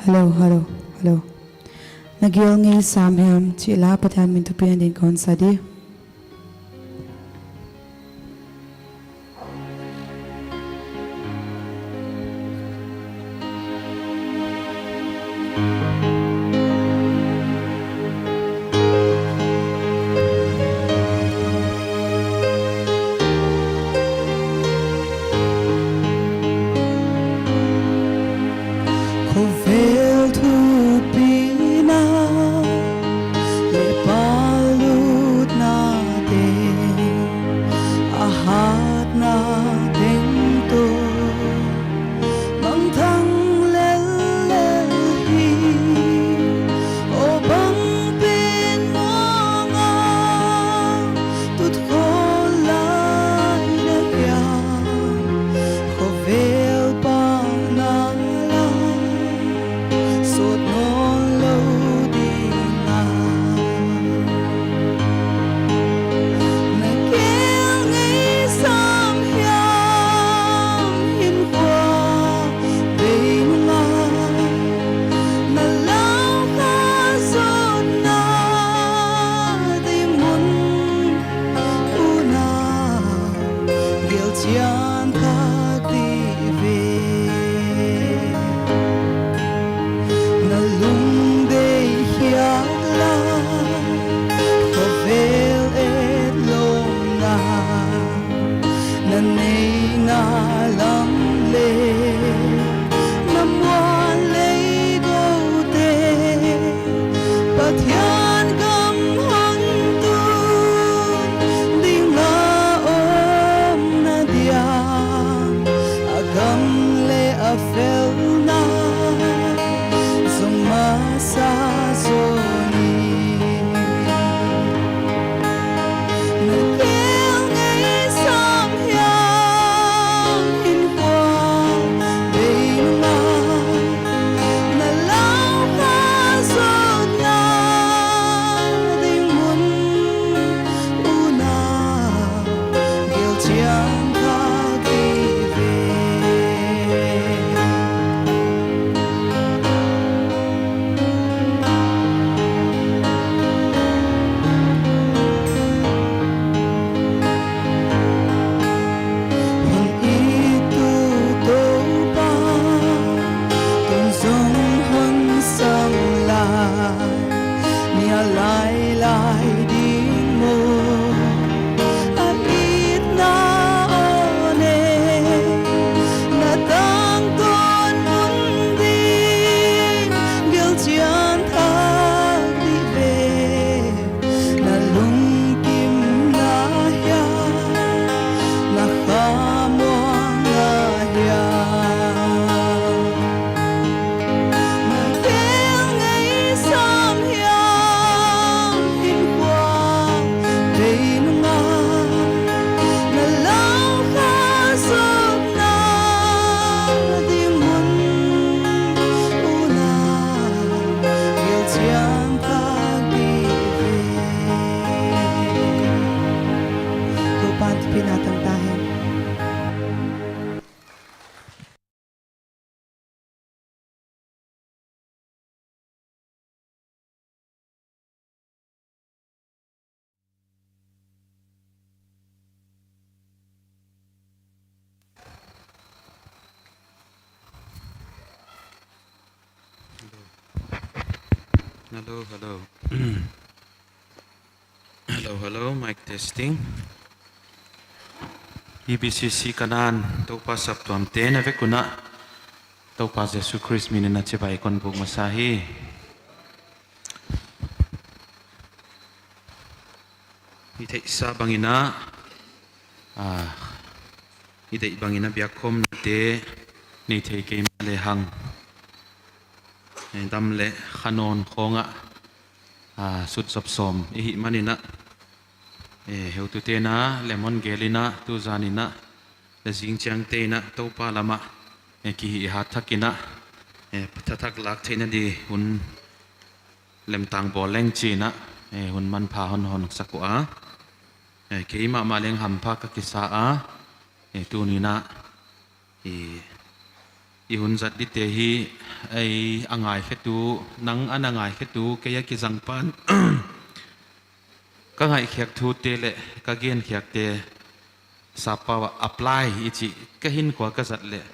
Hello, hello, hello. Na gel ngei sam hiam chih la Pathian min thupina dingin kon sa di. Khovel thupina leh palutna te, a hatna teng toh mangthang lellel hi. Aw bang pen mawng a tut khawl lai na hiam, khovel pan a la sawt nawn lou ding a. Na gel ngei sam hiam, hinkhua bei nung a, na lau kha zonna ding mun un a, gel chian thak di ve. Na lungdeih khiak la, khovel etlawmna na neihna lam leh na muanlei goute, Pathian gam hon tun ding a omna dia, a gam leh a felna zong masa zaw ni. Na gel ngei sam hiam, hinkhua bei nung a, Hello, hello. Hello, hello, mic testing. E B C C Kanaan, Toupa saptuam te na vek un a, Toupa Jesu Khrist min in a chibai kon buk masa hi. I theihsa bang in a, ah, i deih bang in a biakkhawmnate nei thei kei mahlehang, eh, dam leh kha nawn khawng ah, ah, sutzop sawm i hih man in a, eh, heutute'n a lemon gel in a, tuzan in a, leh zingchiangte'n a, Toupa lam ah, eh, kihihhat thak in a, eh, thathak lak theihna di hun lemtang bawl leng chi in a, eh, hun manpha hon hon sak ua. Eh, keimah mah leng hampha ka kisa a, eh, tuni in a, i, i hun zat dite hi, ei a ngaikhetu, nang ana ngaikhetu, kei a kizang pan, ka ngaihkhiak thute leh ka genkhiakte, sappau ah apply i chih, ka hinkhua ka zat leh,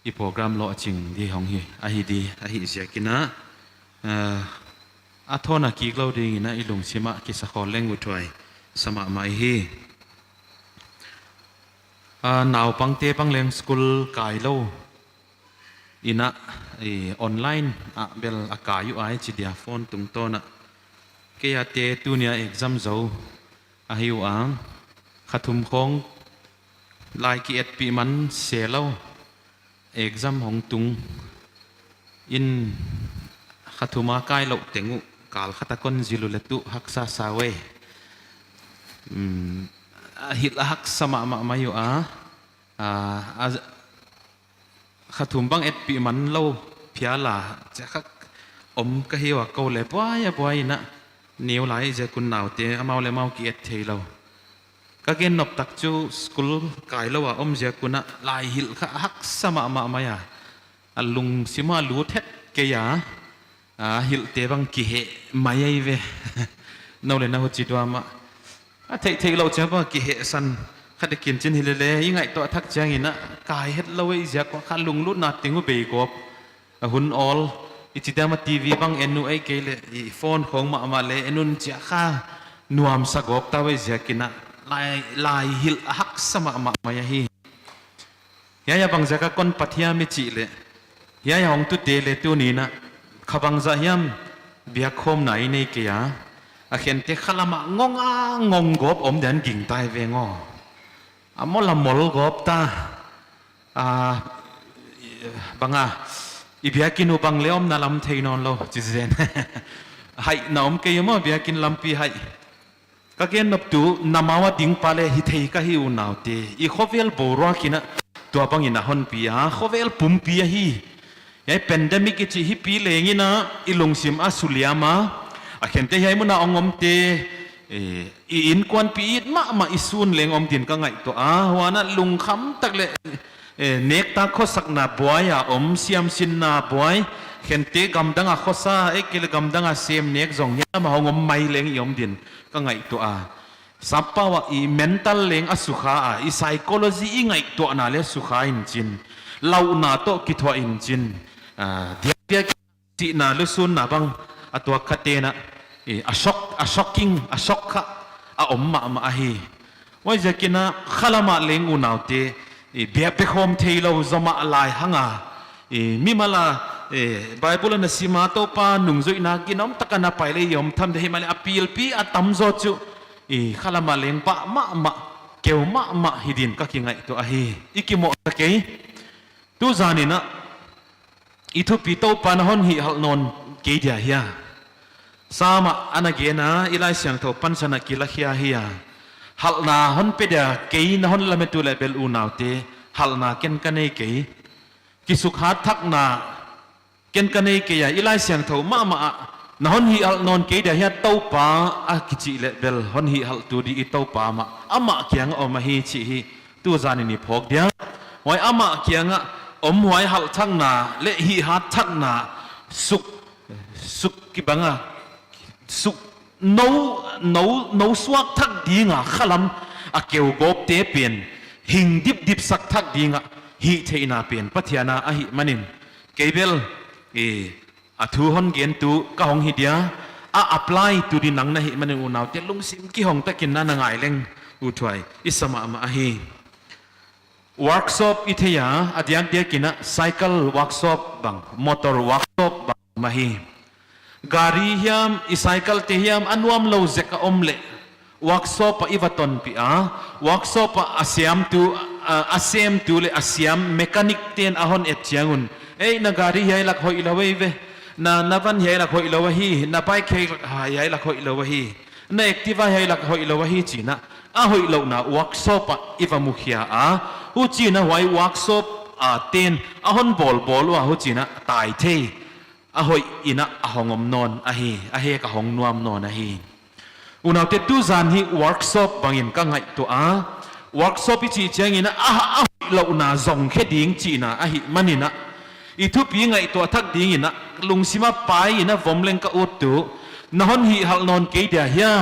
i program lohching di hong hi, ahi di, ahih ziak in a, eh, a thawn a kik lou ding in a i lungsim ah kisa khawl leng uthuai sa mahmah hi. Ah, naupangte bang leng school kai lou in a, i online ah bel a kai uh ai chi dia phone tungtawn ah. Kei a te tuni a exam zou ahi ua, kha thum khawng lai ki etpih man se lou, exam hong tung in, kha thum a kai louh teng uh kal khat a kon zil uleh tuh haksa sa uh e. Um, a hilh a haksa mahmah mai ua, a, a, kha thum bang etpih man lou phial a, chiah kha om ka hi ua, kou leh buai a buai in a, neu lai ziak un naute, amau leh amau ki et thei lou. Ka gen nop tak chu school kai lou a om ziak un a lai hilh kha a haksa mahmah mai a. A lungsim a lut het kei a, a hilhte bang kiheh mai ahi ve. Nou leh nou huchi dua mah. A theih theih lou chiang bang kihehsan kha dek in chin hi lele, i ngaihtuah thak chiang in a kai het lou ei ziak ua kha lunglutna teng uh bei gawp. A hun awl, i chi diam a T V bang en uh ei kei leh, i phone khawng mahmah leh en un chiah kha nuamsa gawp ta uh ei ziak in a, lai, lai hilh a haksa mahmah mai ahi. Hiai a bang ziak a kon pat hiam i chih leh, hiai a hong tute leh tuni in a, kha bangzah hiam biakkhawmna i nei kei a, a khente khalam ah ngong a ngong gawp om dan gingta hi ve ngaw. A mol a mol gawp ta. Ah, bang a, i biakinn uh bang leh omna lam thei nawn lou, chi zen. Haihna om kei maw, biakinn lampi haih. Ka gen nop tuh, na mau a ding pa leh hithei ka hi unaute. I khovel boruak in a, tua bang in a hon pi a, khovel pumpi ahi. Hiai pandemic i chih hi pi leng in a, i lungsim a suliam a. A khente hiai mun a hong omte, eh, i innkuanpih it mahmah i sun leng om din ka ngaihtuah a. Huan a lungkham tak leh, eh, nektak khosakna buai a om, siamsinna buai. Khente gamdang a khosa, eh, kei leh gamdang a sem nek zong hiam a hong om mai leng i om din ka ngaihtuah a. Sappau ah i mental leng a sukha a, i psychology i ngaihtuahna leh sukha in chin. Lauhna toh kithuah in chin. Ah, diakdiak chihna lusunna bang a tuak khate'n a, eh, a shock, a shocking, a shock kha a om mahmah ahi. Huaiziak in a khalam ah leng unaute, eh, biak biakkhawm thei lou zomah lai hang a, eh, mimal a, eh, Bible ana sim a Toupa nungzuihna ginom tak a na pai leh i om tham di himahleh a pilpi a tamzaw chu, eh, khalam ah leng bah mahmah, keu mahmah hi din ka kingaihtuah ahi. I kimoh ta kei. Tuzan in a, i thupi Toupa'n a hon hihhalh nawn kei dia hia. Sam ah ana gen a, i Laisiangthou pansan a kilakhia hi a. Halhna hon pe dia kei na hon lamet uleh bel unaute, halhna ken ka nei kei. Kisukhat thakna ken ka nei kei a, i Laisiangthou mahmah ah na hon hihhalh nawn kei dia hia Toupa a kichih leh bel hon hihhalhtu di i Toupa mah. Amah kiang a om ahi chih hi tuzan in i phawk dia. Huai amah kiang a om huai halhthakna leh hihhat thakna suk, suk kibang a, suk nou, nou, nou suak thak ding a khalam a keu gawpte pen hing dipdip sak thak ding a hihtheihna pen Pathian a ahih man in kei bel, eh, A thu hon gen tu ka hong hi dia, a apply tu di nang na hih manin unaute lungsim kihong takin na na ngai leng uthuai i sa mahmah ahi. Workshop i thei a, a diakdiakin a cycle workshop bang, motor workshop bang om ahi. Gari hiam, i cycle te hiam, a nuam lou zek a om leh, workshop a i va tonpih a, workshop a a siamtu, a, a semtu leh a siam mechanic ten a hon et chiang un, "Ei, na gari hiai lak hoih lou ei ve, na, na van hiai lak hoih lou ahi, na bike hiai lak, ha, hiai lak hoih lou ahi, na Activa hiai lak hoih lou ahi," chi'n a, a hoihlouhna workshop a i va mukhia a, huchiin a huai workshop a ten a hon bawlbawl ua, huchiin a tai thei, a hoih in a a hong om nawn ahi, a hek a hong nuam nawn ahi. Unaute, tuzan hi workshop bangin ka ngaihtuah a, workshop i chih chiangin a, a, a hoihlouhna zong khe ding chihna ahih manin a, i thupi ngaihtuah thak dingin a, lungsim a pai in a vom leng ka ut tu, na hon hihhalh nawn kei dia hia?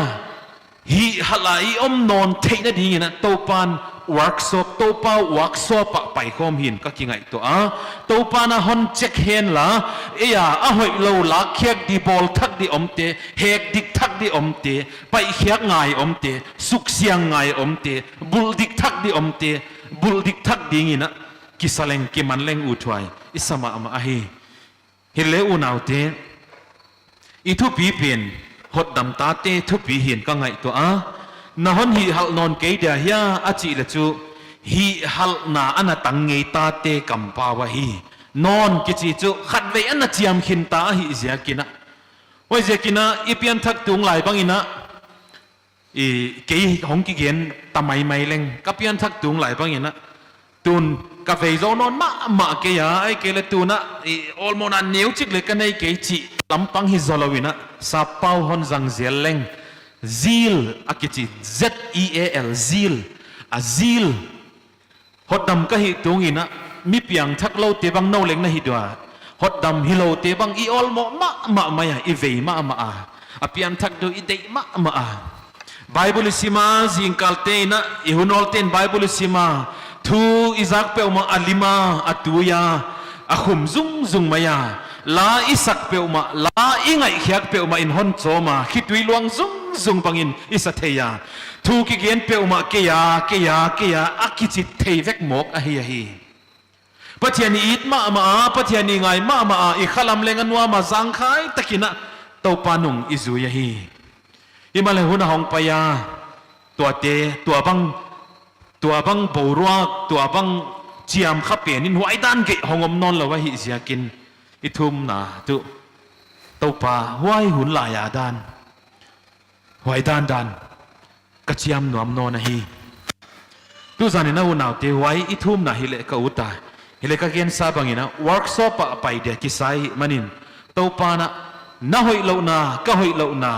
Hihhalh a i om nawn theihna dingin a Toupa'n workshop, Toupa workshop a paikhawm hi'n ka kingaihtuah a. Toupa'n a hon check hen la, ei a, a hoihlou lakkhiak di, bawl thak di omte, hek dik thak di omte, paihkhiak ngai omte, suksiang ngai omte, bulh dik thak di omte, bulh dik thak dingin a kisa leng kiman leng uthuai i sa mahmah ahi. Hi leh unaute, i thupi pen hotdam tate thupi hi'n ka ngaihtuah a. Na hon hihhalh nawn kei dia hia a chih leh chu, hihhalhna ana tang ngei tate kampau ahi. Nawn kichi chu khatvei ana chiam khin ta ahih ziakin a. Huaiziakin a i pianthak tung lai bangin a, i, kei hong kigen ta maimai leng, ka pianthak tung lai bangin a, tun ka vei zou nawn mahmah kei a, ahihkeileh tun a, i, awlmohna neuchik leng ka nei kei chih lampang hi zoulouin a, sappau hon zang zel leng, zeal a kichi, Z E A L, zeal, a zeal. Hotdam ka hih tungin a, mi piangthak loute bang nou leng na hi dia. Hotdam hiloute bang i awlmoh mahmah mai a, i vei mahmah a, a pianthak deuh i deih mahmah a. Bible i sim a, zingkal te'n a, i hun awlte'n Bible i sim a, thu i zak peuhmah a lim a, a tui a, a khum zungzung mai a, la i sak peuhmah, la i ngaihkhiak peuhmah in hon chawm a, khitui luang zungzung bangin i sa thei a. Thu kigen peuhmah kei a, kei a, kei a, a kichi thei vek mawk ahi ahi. Pathian i it mahmah a, Pathian i ngai mahmah a, i khalam leng a nuam a, zangkhai takin a Toupa nung i zui ahi. Himahleh hun a hong pai a, tuate, tua bang, tua bang boruak, tua bang chiam kha pen in huai dan geih hong om nawn lou ahih ziakin, i thumna tuh, Toupa, huai hun lai a dan, huai dandan ka chiam nuam nawn ahi. Tuzan in a unaute, huai i thumna hi leh ka ut a, hi leh ka gensa bangin a workshop a pai dia kisa ahih manin, Toupa'n a, na hoihlouhna, ka hoihlouhna,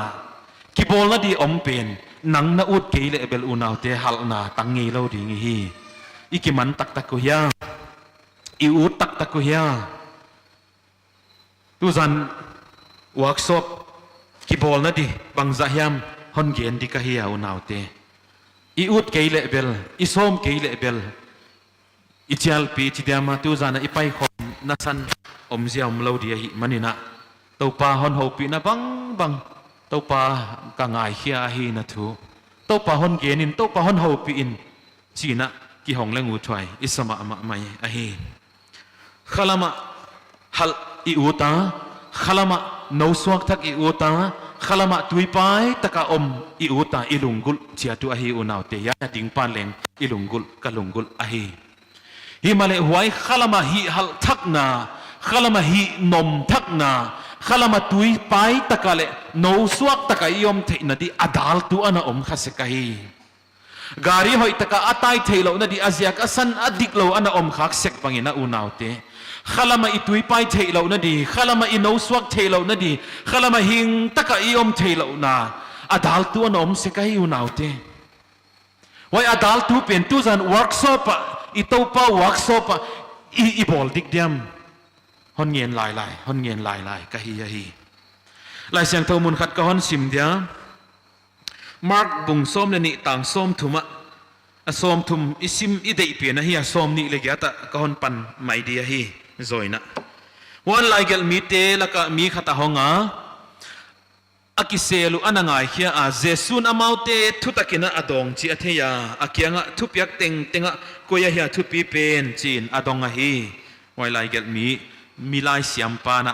kibawlna di om pen, nang na ut kei leh bel unaute halhna tang ngei lou ding hi. I kiman taktak uh hia? I ut taktak uh hia? Tuzan workshop kibawlna di bangzah hiam hon gen di ka hi a unaute. I ut kei leh bel, i sawm kei leh bel, i chialpi chi diam a tuzan a i paikhawmna san omzia omlou di ahih manin a. Toupa hon houpihna bangbang, Toupa ka ngaikhia ahi na thu. Toupa hon gen in, Toupa hon houpih in, chi'n a kihong leng uthuai i sa mahmah mai ahi. Khalam a halh i ut a, khalam a nou suak thak i ut a, khalam a tuipai taka om i ut a, i lunggulh chiat uh ahi unaute, hiai a ding pan leng i lunggulh, ka lunggulh ahi. Himahleh huai khalam a hihhalh thakna, khalam a hihnom thakna, khalam a tuipai taka leh nou suak taka i om theihna di a daltu ana om kha sek ahi. Gari hoihtaka a tai theihlouhna di, a ziak a san a diklou ana om khak sek bangin a unaute. Khalam a i tuipai theihlouhna di, khalam a i nou suak theihlouhna di, khalam a hingtaka i om theihlouhna a daltu ana om sek ahi unaute. Huai a daltu pen tuzan workshop a, i Toupa workshop a, i, i bawl dik diam. Hon ngen lailai, hon ngen lailai ka hi ahi. Laisiangthou mun khat ka hon sim dia. Mark bung sawm leh nih tang sawmthum a, a sawmthum i sim i deih pen ahi a, sawmnih leh giat a ka hon pan mai di ahi, zawina. Huan laigelhmite laka mi khat a hong a, a kisel uh ana ngaikhia a, Jesu'n amaute thutak in a dawng chih a thei a, a kianga thupiak tengteng ah koi ahia thupi pen chi'n a dong ahi. Huai laigelhmi, mi laisiam pa'n a,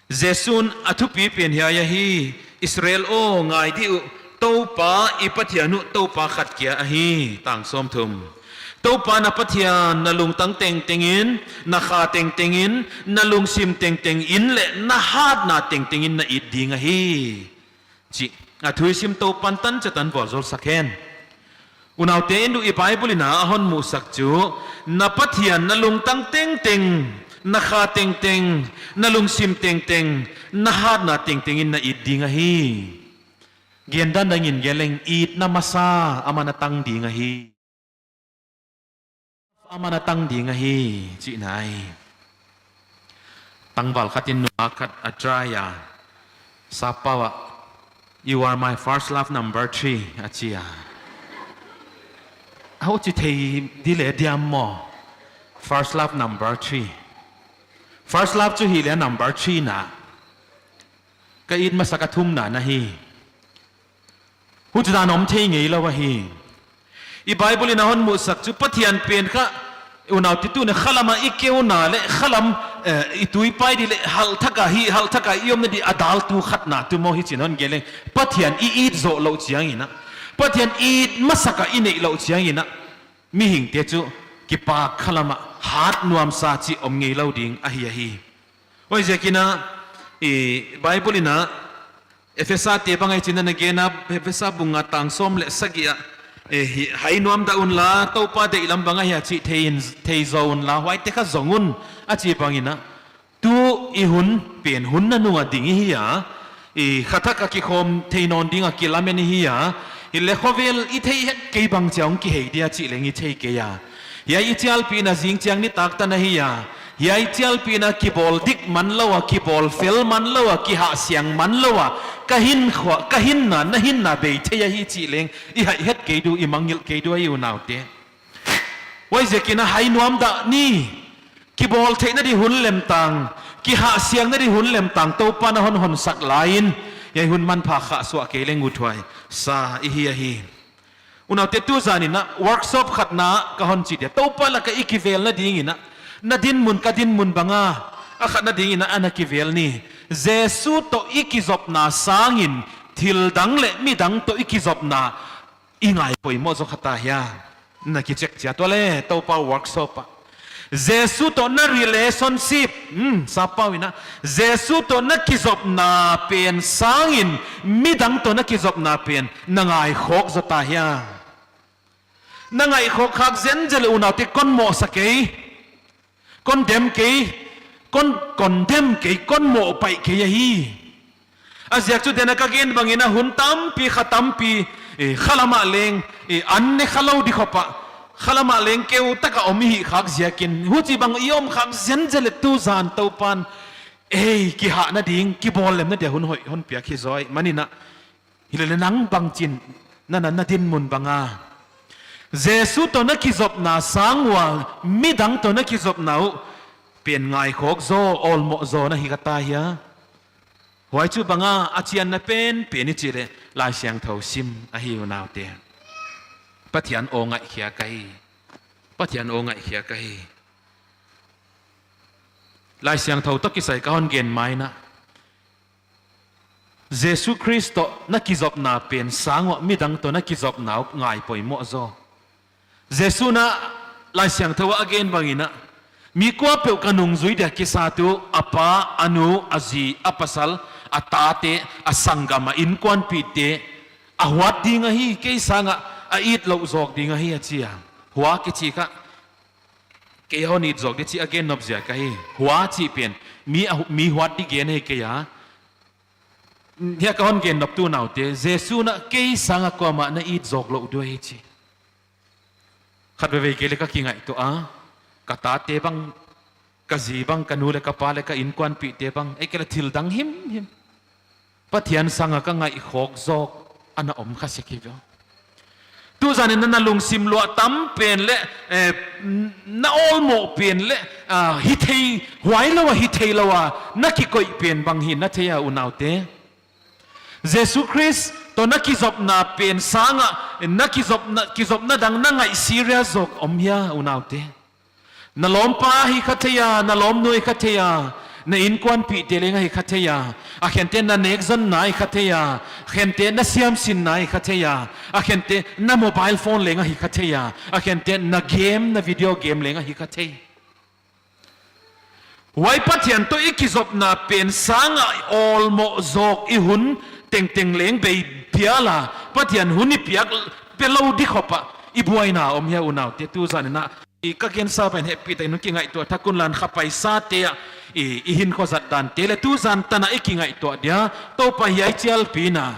Jesu'n a thupi pen hiai ahi, Israel aw, ngai dih uh, Toupa i Pathian uh Toupa khat kia ahi. Tang sawmthum. Toupa na Pathian na lungtang tengtengin, na kha tengtengin, na lungsim tengtengin leh na hatna tengtengin na it ding ahi, chih a thu i sim Toupa'n tanchet tan vualzawl sak hen. Unaute, en uh, i Bible in a hon musak chu, na Pathian na lungtang tengteng, na kha tengteng, na lungsim tengteng, na hatna tengtengin na it ding ahi. Gen dan dangin gen leng, itna masa aman a tang ding ahi. Aman a tang ding ahi, chihna ahi. Tangval khat in nungak khat a try a. Sappau ah, "You are my first love number three," a chi a. Huchi thei di leh diam maw? First love number three. First love chu hileh number three na. Ka it masak a thumna na hi. Huchidan om thei ngeilou ahi. I Bible in a hon musak chu Pathian pen kha, unaute, tuni khalam a i keu na leh khalam, eh, i tuipai di leh halthak a hi, halthak a i omna di a daltu khat na tu maw, hichi'n hon gen leng. Pathian i it zoh louh chiangin a, Pathian it masak a i neih louh chiangin a, mihingte chu kipak khalam a hat nuamsa chih om ngeilou ding ahi ahi. Huaiziakin a, i Bible in a, Ephesa te bang ahi chi'n a na gen a, Ephesa bung nga tang sawm leh sagih ah, eh, hi, hai nuam dah unla, Toupa deihlam bang ahia chih thei in, thei zou unla, huaite kha zong un, a chi bangin a, tu i hun pen hun nanung a ding i hi a, i khathak a kikhawm thei nawn ding a kilamen i hi a, hileh khovel i theih het kei bang chiang kihei dia chih leng i thei kei a. Hiai i chialpihna zing chiang nitak tan ahi a. Hiai chialpihna kibawl dik man lou a, kibawl fel man lou a, kihahsiang man lou a, ka hinkhua, ka hinna, na hinna bei thei ahi chih leng i haih het kei di uh, i mangngilh kei di uh ahi, unaute. Huaiziakin a hai nuam dah ni, kibawl theihna di hun lemtang, kihahsiangna di hun lemtang Toupa'n a hon honsak laiin, hiai hun manpha khah suah kei leng uthuai sa i hi ahi. Unaute, tuzan in a workshop khatna ka hon chih dia, Toupa laka i kivelna dingin a, na dinmun ka dinmun bang a, a khatna dingin a ana kivel ni. Jesu toh i kizopna sangin thil dang leh midang toh i kizopna i ngai poimoh zaw kha ta hia? Na kicheck chiat ua leh, Toupa workshop ah. Jesu toh na relationship, hmm, sappau in a, Jesu toh na kizopna pen sangin midang toh na kizopna pen na ngaikhawk zaw ta hia? Na ngaikhawk khak zenzen leh, unaute, kon mohsa kei. Kon dem kei, kon, kon dem kei, kon mohpaih kei ahi. A ziak chu, tuni a ka gen bangin a, hun tampi, kha tampi, eh, khalam ah leng, eh, an ne khalou di khop a, khalam ah leng keu taka om i hih khak ziakin, huchibang i om khak zenzen leh tuzan Toupa'n, eh, kihahna ding, kibawl lemna dia hun hoih hon piak hi zaw ahihmanin a, hilele nang bangchin, na, na, na dinmun bang a, Jesu toh na kizopna sang ua, midang toh na kizopna uh pen ngaikhawk zaw, awlmoh zaw na hi kha ta hia? Huai chu bang a, a chianna pen pen i chih leh Laisiangthou sim ahi, unaute. Pathian aw ngaihkhiak ahi. Pathian aw ngaihkhiak ahi. Laisiangthou toh kisai ka hon gen mai in a, Jesu Khrist toh na kizopna pen sang ua, midang toh na kizopna uh ngai poimoh zaw. Jesu'n a Laisiangthou ah a gen bangin a, mi kuapeuh ka nungzui dia kisat uh, a pa, a nu, a zi, a pasal, a tate, a sanggam, a inkuanpihte, a huat ding ahi, kei sangin a it louh zawk ding ahi, a chi a. Hua kichi kha, kei hon it zawk di chih a gen nop ziak ahi. Hua chih pen, mi a hu-, mi huat di gen ahi kei a. Hiai ka hon gen nop tu, unaute, Jesu'n a kei sangin kuamah na it zawk louh di uh ahi chi. Khatveivei kei leh ka kingaihtuah a, ka tate bang, ka zi bang, ka nu leh ka pa leh ka inkuanpihte bang, ei kei leh thil dang himhim, Pathian sangin ka ngaihkhawk zawk ana om kha sek hi ve. Tuzan in na lungsim luah tam pen leh, eh, na awlmoh pen leh, ah, hithei, huai lou a hithei lou a na kikoih pen bang hi'n na thei a unaute. Jesu Khrist toh na kizopna pen sangah, na kizopna, kizopna dang na ngaih serious zaw om hia unaute. Na lawmpa hi kha thei a, na lawmnu hi kha thei a, na inkuanpihte leng ahi kha thei a, a khente na nekzonna hi kha thei a, khente na siamsinna hi kha thei a, a khente na mobile phone leng ahi kha thei a, a khente na game, na video game leng ahi kha thei. Huai Pathian toh i kizopna pen sangah awlmoh zawk i hun tengteng leng bei phial a, Pathian hun i piak pe lou di khop ah i buaina om hia unaute. Tuzan in a, i ka gensa pen hehpihtak in kingaihtuah thak un la, kha paisate ah i, i hinkhua zat dante leh tuzan tan a i kingaihtuah dia, Toupa hiai chialpi in a,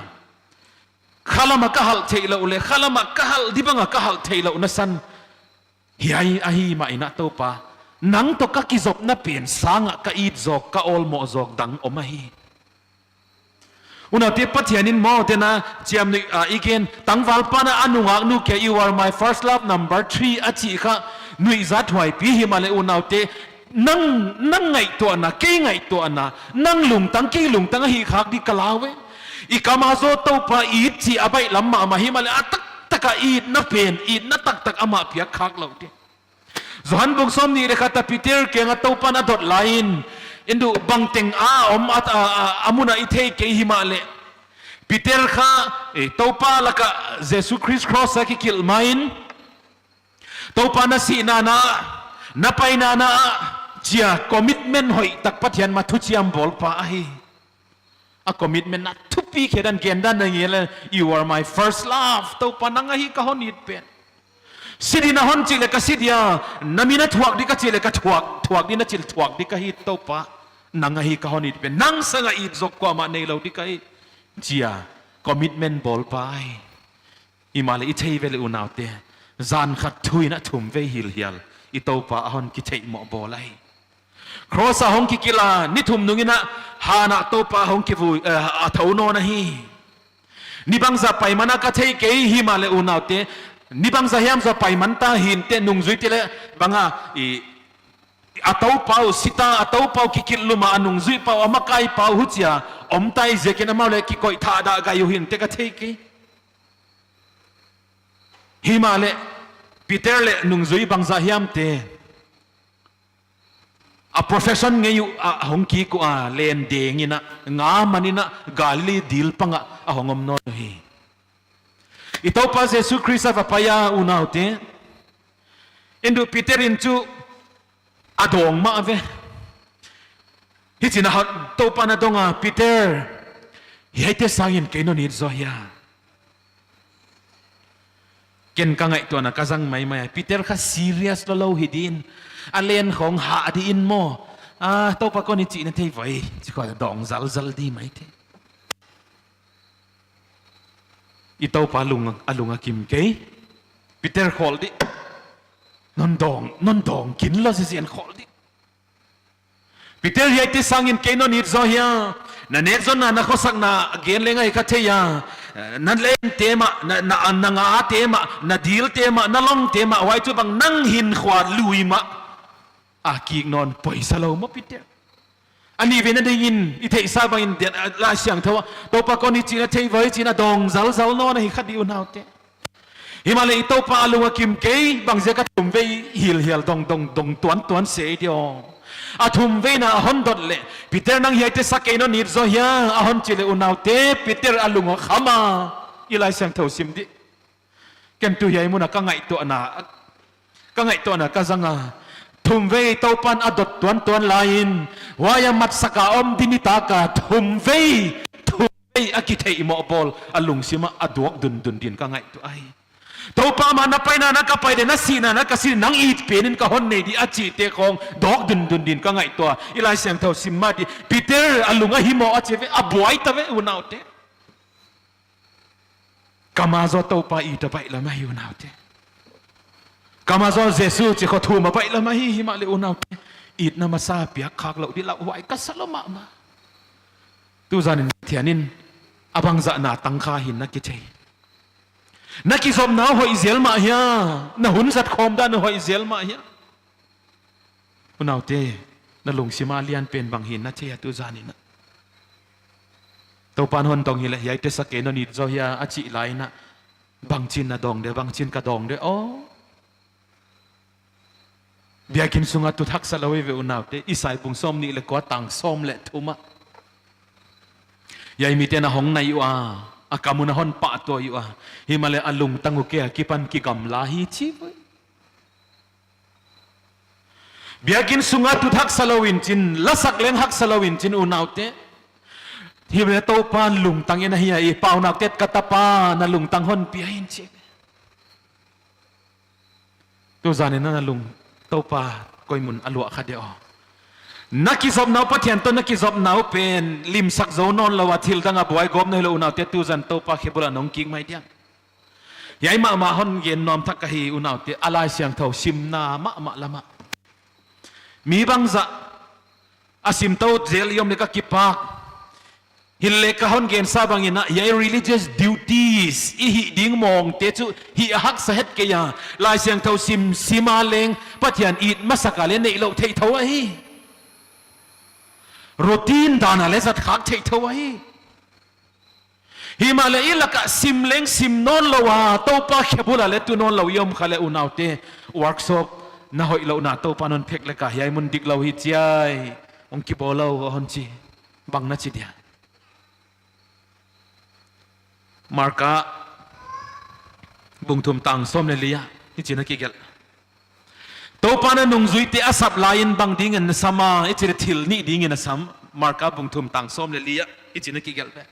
khalam a ka halh theihlouh leh khalam a ka halh di bang a ka halh theihlouhna san hiai ahi mah in a Toupa, nang toh ka kizopna pen sangah ka it zawk, ka awlmoh zawk dang om ahi. Unaute, Pathian in maw, tena chiamnuih a i gen, tangvalpa'n a nungaknu kiang "You are my first love number three" a chih kha nuihzat huaipi himahleh unaute, nang, nang ngaihtuahna, kei ngaihtuahna, nang lungtang, kei lungtang ahih khak di ka lau e. I kam a zaw Toupa it chih a baihlam mahmah himahleh a taktak a itna pen, itna taktak amah piak khak lou di. Johan bung sawmnih leh khat a Peter kiang a Toupa'n a dot lai in, "Indu, bangteng a om a, a, a, a mun a i thei kei himahleh." Peter kha, eh, Toupa lak ah Jesu Khrist cross a kikilh ma in, Toupa na sihna na, na paina na, chia commitment hoihtak Pathian mah thuchiam bawlpa ahi. A commitment na thupi khe dan gen dan na nge leh, "You are my first love, Toupa nang ahi ka hon it pen. Si di na hon chih leh ka si dia, na min a thuak di ka chih leh ka thuak, thuak di na chih leh thuak di ka hi Toupa, nang ahi ka hon it pen. Nang sanga it zawk kuamah neilou di ka hi," chia commitment bawlpa ahi. Himahleh i thei ve leh unaute, zan khat thu in a thumvei hilhial i Toupa a hon kitheihmoh bawl ahi. Cross a hong kikilh a ni thum nung in a, han a Toupa hong kivui, eh, a thou nawn ahi. Ni bangzah paiman a ka thei kei himahleh unaute, ni bangzah hiam zaw paiman ta hinte, nungzuite leh bang a, i, a toupa uh si ta, a toupa uh kikilh lum a, a nungzuipa uh, a makaipa uh huchia om ta ziakin amau leh kikoih thahdah gai uh hinte ka thei kei. Himahleh Peter leh nungzui bangzah hiamte a profession ngei uh a hong kik ua, len deng in a, nga man in a, Galilee dil pang ah a hong om nawn uhi. I Toupa Jesu Khrist a va pai a unaute, indu Peter in chu a dawng mah ve. Hichi'n a hon, Toupa'n a dong a, "Peter, hiaite sangin kei non it zaw hia?" Ken ka ngaihtuahna ka zang maimai a, Peter kha serious lou lou hi din, a len khong hah di in maw, "Ah, Toupa kon i chih na thei voi," chi khong dawng zalzal di maithei. I Toupa lung, a lung a kim kei. "Peter, khawl di. Non dawng, non dawng kin lou zizen, khawl di. Peter, hiaite sangin kei non it zaw hia? Na nekzonna, na khosakna gen leng ahi kha thei a, na lente mah, na, na, na ngate mah, na dilte mah, na longte mah, huai chu bang nang hinkhua lui mah a kik nawn poisa lou maw, Peter?" A nihveina dingin i theihsa bangin dia, a, Laisiangthou ah, "Toupa kon i chih na thei voi," chi'n a dawng zalzal nawn ahi kha di unaute. Himahleh i Toupa a lung a kim kei, bangziak a thumvei hilhial dong, dong, dong tuantuan se di aw. A thumveina a hon dot leh, "Peter, nang hiaite sangin kei non it zaw hia?" a hon chih leh unaute, Peter a lung a kham a. I Laisiangthou sim di. Ken tu hiai mun a ka ngaihtuahna, ka ngaihtuahna ka zang a. Thumvei Toupa'n a dot tuantuan lai in, huai a matsak a om di nitak a thumvei, thumvei a kitheihmoh bawl a lungsim ah a duak dundun din ka ngaihtuah ahi. "Toupa, amah na paina na ka pai leh, na sihna na ka si, nang it pen in ka hon nei di," a chihte khong duak dundun din ka ngaihtuah. I Laisiangthou sim mah di, Peter a lung a himoh a chi ve, a buai ta ve unaute. Kam a zaw Toupa it a baihlam ahi unaute. Kam a zaw Jesu chih khong thum a baihlam ahi, himahleh unaute, itna masa piak khak lou di lauhuai ka sa lou mahmah. Tuzan in Pathian in a bangzah na tang kha hi'n na kithei. Na kizopna hoih zel mah hia, na hun zat khawm dan hoih zel mah hia. Unaute, na lungsim a lian pen bang hi'n na thei a tu zan in a. Toupa'n hon dong hileh hiaite sa kei, non it zaw hia a chih lai in a. Bangchi'n na dawng de, bangchi'n ka dawng de, aw. Biakin sung a tut haksa lou hi ve unaute, Isai bung sawmnih leh kua tang sawm leh thum ah. Hiai mite'n a hong nai ua, a kam un a hon pahtawi ua. Himahleh a lungtang uh kei akipan kigamla hi chi ve. Biakin sung a tut haksa lou in chin, lasak leng haksa lou in chin unaute. Himahleh Toupa'n lungtang in a hi a, i pau nak tet ka tapa na lungtang hon pia in chi. Tu zan in a na lung, Toupa koi mun a luah kha de aw. Na kizopna uh, Pathian toh na kizopna uh pen limsak zou nawn lou a thil dang a buai gawp na hilou unaute, tu zan Toupa khe bul a nong kik mai diam. Hiai mahmah hon gen nuam thak ka hi unaute, a Laisiangthou simna mahmah lam ah. Mi bangzah a sim tou zel i om leh ka kipak. Hileh ka hon gensa bang in a, hiai religious duties i hih ding mawngte chu hih a haksa het kei a. Laisiangthou sim, sim a leng Pathian it masak a leh neih louh theih thou ahi. Routine dan a leh zat khak theih thou ahi. Himahleh i lak ah sim leng sim nawn lou a, Toupa khe bul a leh tu nawn lou i om kha leh unaute, workshop na hoih louhna Toupa'n hon phek leh ka hiai mun dik lou hi chiai, hong kibawl lou hon chi, bang na chi dia. Marka bung thum tang sawm leh li ah hichi'n a kigelh. Toupa'n a nungzuite a sap lai in bang ding in a sam a, i chih leh thil nih ding in a sam. Marka bung thum tang sawm leh li ah hichi'n a kigelh ve.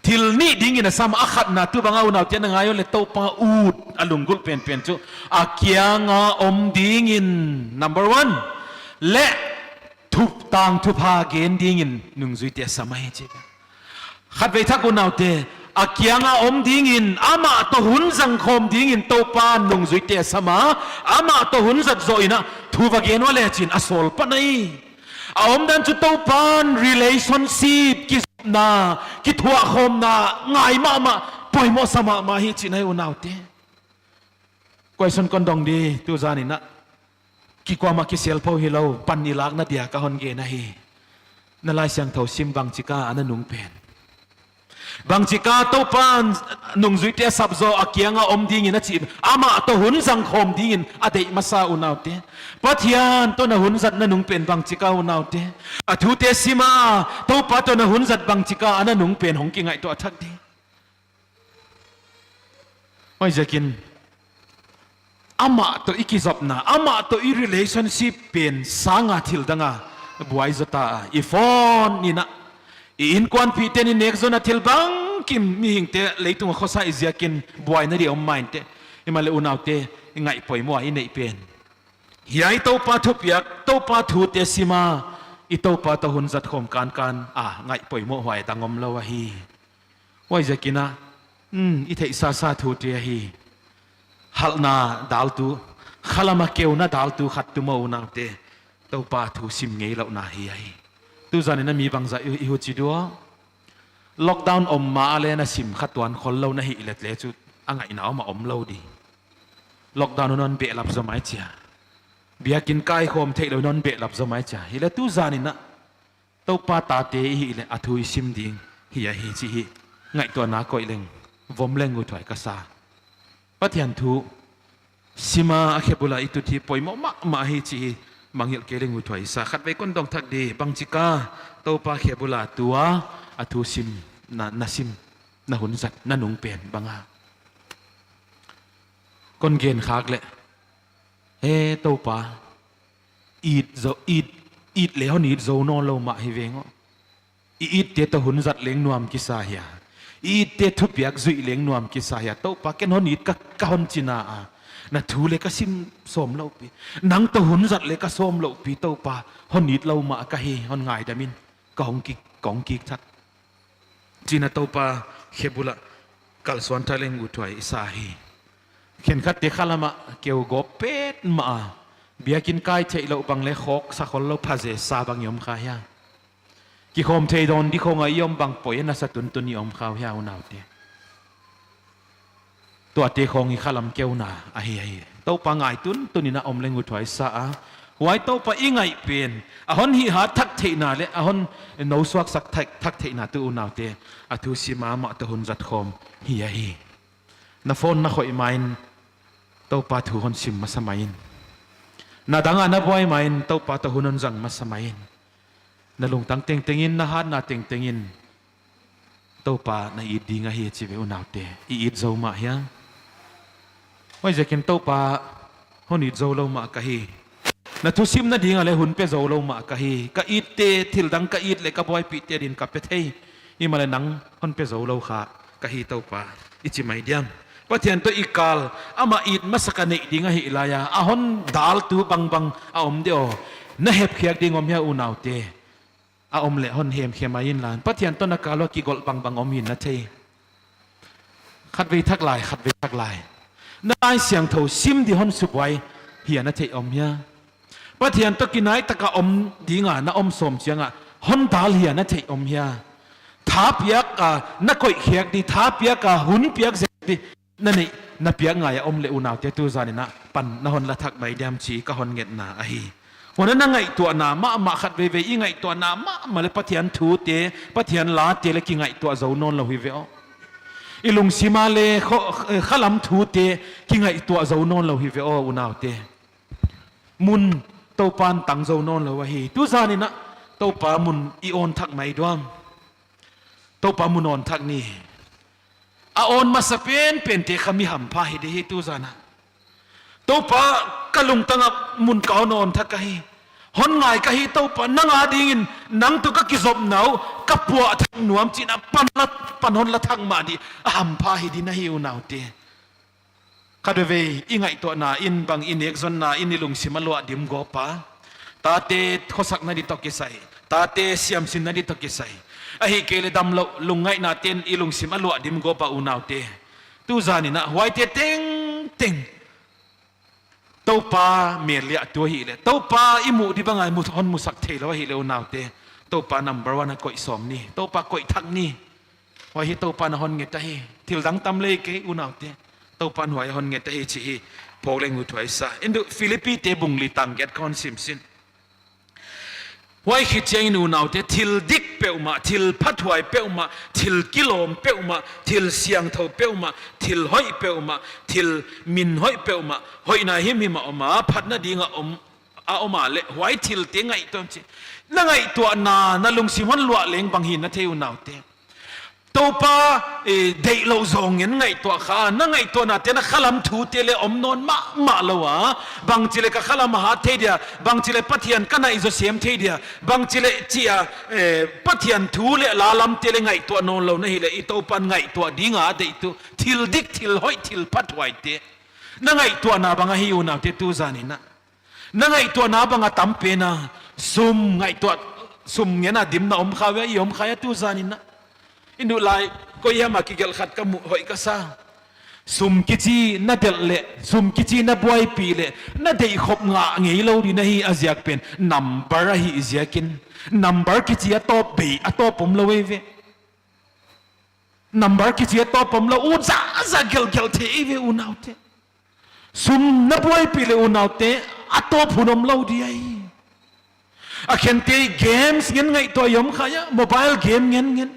Thil nih ding in a sam a, a khatna tu bang a unaute na ngai uleh Toupa ut a lunggulh penpen chu a kiang a om ding in, number one, leh thup tang thupha gen ding in nungzuite a sam ahi chi. Khatvei thak unaute, a kiang a om ding in, amah toh hun zang khawm ding in Toupa'n nungzuite a sam a, amah toh hun zat zoh in a, thu va gen ua leh chi'n a sawl pan ahi. A omdan chu Toupa'n relationship, kizopna, kithuah khawmna ngai mahmah, poimoh sa mahmah hi chihna ahi unaute. Question kon dong di, tu zan in a. Kikuamah kisel pho hilou, pan i lakna dia ka hon gen ahi. Na Laisiangthou sim bangchik a na nung pen. Bangchik a Toupa'n nungzuite a sap zaw a kiang a om ding in a chih, amah toh hun zang khawm ding in a deih masa unaute. Pathian toh na hun zat na nung pen bangchik a unaute. A thute sim a, Toupa toh na hun zat bangchik a na nung pen hong kingaihtuah thak di. Huaiziakin, amah toh i kizopna, amah toh i relationship pen sang a thil dang a buai zaw ta a, i phone in a, i inkuanpihte in i nek zonna thil bangkim mihingte leitung a khosa i ziakin buaina di om main te. Himahleh unaute, i ngaih poimoh a i neih pen. Hiai Toupa thupiak, Toupa thute sim a, i Toupa toh hun zat khawm kankan a ngaih poimoh huai dang om lou ahi. Huaiziakin a, hmm, i theihsa sa thute ahi. Halhna daltu, khalam a keuna daltu khat tu maw unaute, Toupa thu sim ngeilouhna hi ahi. Tu zan in a mi bangzah i, i huchi dua. Lockdown om ma a leh na sim kha tuan khol lou na hih leh leh chu a ngaihna om a om lou di. Lockdown un hon behlap zaw mai chia. Biakin kai khawm theih lou in hon behlap zaw mai chia. Hileh tu zan in a Toupa tate i hih leh a thu i sim ding hi ahi chih hi ngaihtuahna koih leng, vom leng uthuai ka sa. Pathian thu sim a, a khe bul a i tut hi poimoh mahmah hi chih hi mangngilh kei leng uthuai sa. Khatvei kon dong thak di, bangchik a Toupa khe bul a tu a, a thu sim na, na sim, na hun zat, na nung pen bang a. Kon gen khak leh, he Toupa, it zou, it, it leh hon it zou nawn lou mah hi veng aw. I itte toh hun zat leng nuam kisa hia. I itte thupiak zuih leng nuam kisa hia. Toupa, ken hon it ka, ka hon chihna a, na thu leh ka sim sawm louh pi. Nang toh hun zat leh ka sawm louh pi Toupa. Hon it lou mah ka hi, hon ngaidam in. Ka hong kik, ka hong kik thak. Chihna Toupa khe bul a kalsuan thak leng uthuai sa hi. Khenkhatte khalam a keu gawp petmah a. Biakin kai theih louh bang leh khawk sa khol lou phaze sa bang i om kha hia. Kikhawm thei dawn di khong a i om bang poi a nasa tuntun i om kha uh hia unaute. Tuate khong i khalam keuna ahi, ahi. Toupa ngaitun tun in a om leng uthuai sa a. Huai Toupa i ngaih pen, a hon hihhat thak theihna leh a hon nousuaksak thak, thak theihna tuh unaute, a thu sim a, amah toh hun zat khawm hi ahi. Na phone na khoih ma in Toupa thu hon sim masa mai in. Na dang a na buai ma in Toupa toh hun hon zang masa mai in. Na lungtang tengteng in, na hatna tengteng in Toupa na it ding ahi chi ve unaute. I it zou mah hia? Huaiziakin Toupa hon it zou lou mah ka hi. Na thusimna ding a leh hun pe zou lou mah ka hi. Ka itte, thil dang ka it leh ka buaipihte din ka pe thei. Himahleh nang hon pe zou lou kha ka hi Toupa, i chi mai diam? Pathian toh i kal, amah it masak a neih ding ahih lai a, a hon daltu bangbang a om de aw. Na hepkhiak ding om hia unaute? A om leh hon hemkhe mai inla, Pathian toh na kal ua kigolh bangbang om hi na thei. Khatvei thak lai, khatvei thak lai. Na Laisiangthou sim di hon subuai hia na theih om hia? Pathian toh kinai taka om dinga na om sawm chianga hon dal hia na theih om hia? Thapiak a na koih khiak di, thapiak a hun piak zek di na neih, na piak ngai a om leh unaute, tu zan in a pan na hon la thak mai diam chi ka hon ngetna ahi. Huan na ngaihtuahna mahmah khat veivei, i ngaihtuahna mahmah leh Pathian thute, Pathian late leh kingaihtuah zou nawn lou hi ve aw. I lungsim a leh kho-, khalam thute kingaihtuah zou nawn lou hi ve aw unaute. Mun Toupan tang zou nawn lou ahi. Tu zan in a Toupa mun i awn thak mai diam? Toupa mun awn thak ni. A awn masa penpente kha mi hampha hi di hi tu zan a. Toupa, ka lungtang a mun ka hon awn thak ahi. Hon ngai ka hi Toupa, nang a dingin nang toh ka kizopna uh ka puah thak nuam chi in a pan la, pan hon la thak mah di a hampha hi di na hi unaute. Khat veivei i ngaihtuahna in bang, i nekzonna in i lungsim a luah dim gawp a. Tate khosakna di toh kisai, tate siamsinna di toh kisai, ahihkeileh damlouh lungngaihna ten i lungsim a luah dim gawp a unaute. Tu zan in a huaite tengteng Toupa mel liahtu ahih leh, Toupa i muh di bang a mu-, hon musak theilou ahih leh unaute, Toupa number one a koih sawm ni, Toupa koih thak ni. Huai hi Toupan a hon nget ahi. Thil dang tam lei kei unaute, Toupan huai a hon nget ahi chih i phawk leng uthuai sa. Indu Philippite bung li tang giat ka hon sim sin. Huai khit chiangin unaute, thil dik peuhmah, thil phathuai peuhmah, thil kilawm peuhmah, thil siangthou peuhmah, thil hoih peuhmah, thil min hoih peuhmah, hoihna himhim a om a, phatna ding a om, a om a leh huai thilte ngaihtuah chi. Na ngaihtuahna, na lungsim hon luah leng bang hi na thei unaute. Toupa, eh, deihlouh zaw ngen ngaihtuah kha, na ngaihtuahnate na khalam thute leh om nawn mahmah lou a, bangchi leh ka khalam a hat thei dia, bangchi leh Pathian ka naih zaw sem thei dia, bangchi leh chi a, eh, Pathian thu leh lalamte leh ngaihtuah nawn lou na hih leh, i Toupan ngaihtuah ding a deihtu thil dik, thil hoih, thil phathuaite. Na ngaihtuahna bang ahi unaute tu zan in a. Na ngaihtuahna bang a tam pen a, sum ngaihtuah, sum ngen a dimna om kha ve, i om kha hia tu zan in a. Indu lai, koi hiam a kigelh khat ka muh hoih ka sa. Sum kichi na delh leh, sum kichi na buaipih leh, na deih khop ngah ngeilou di na hi a ziak pen, number ahih ziakin. Number kichi a tawp bei, a tawp omlou ei ve. Number kichi a tawp omlou, ut zahzah gelhgelh thei ei ve unaute. Sum na buaipih leh unaute, a tawp hun omlou di ahi. A khente games ngen ngaihtuah i om kha hia, mobile game ngen ngen.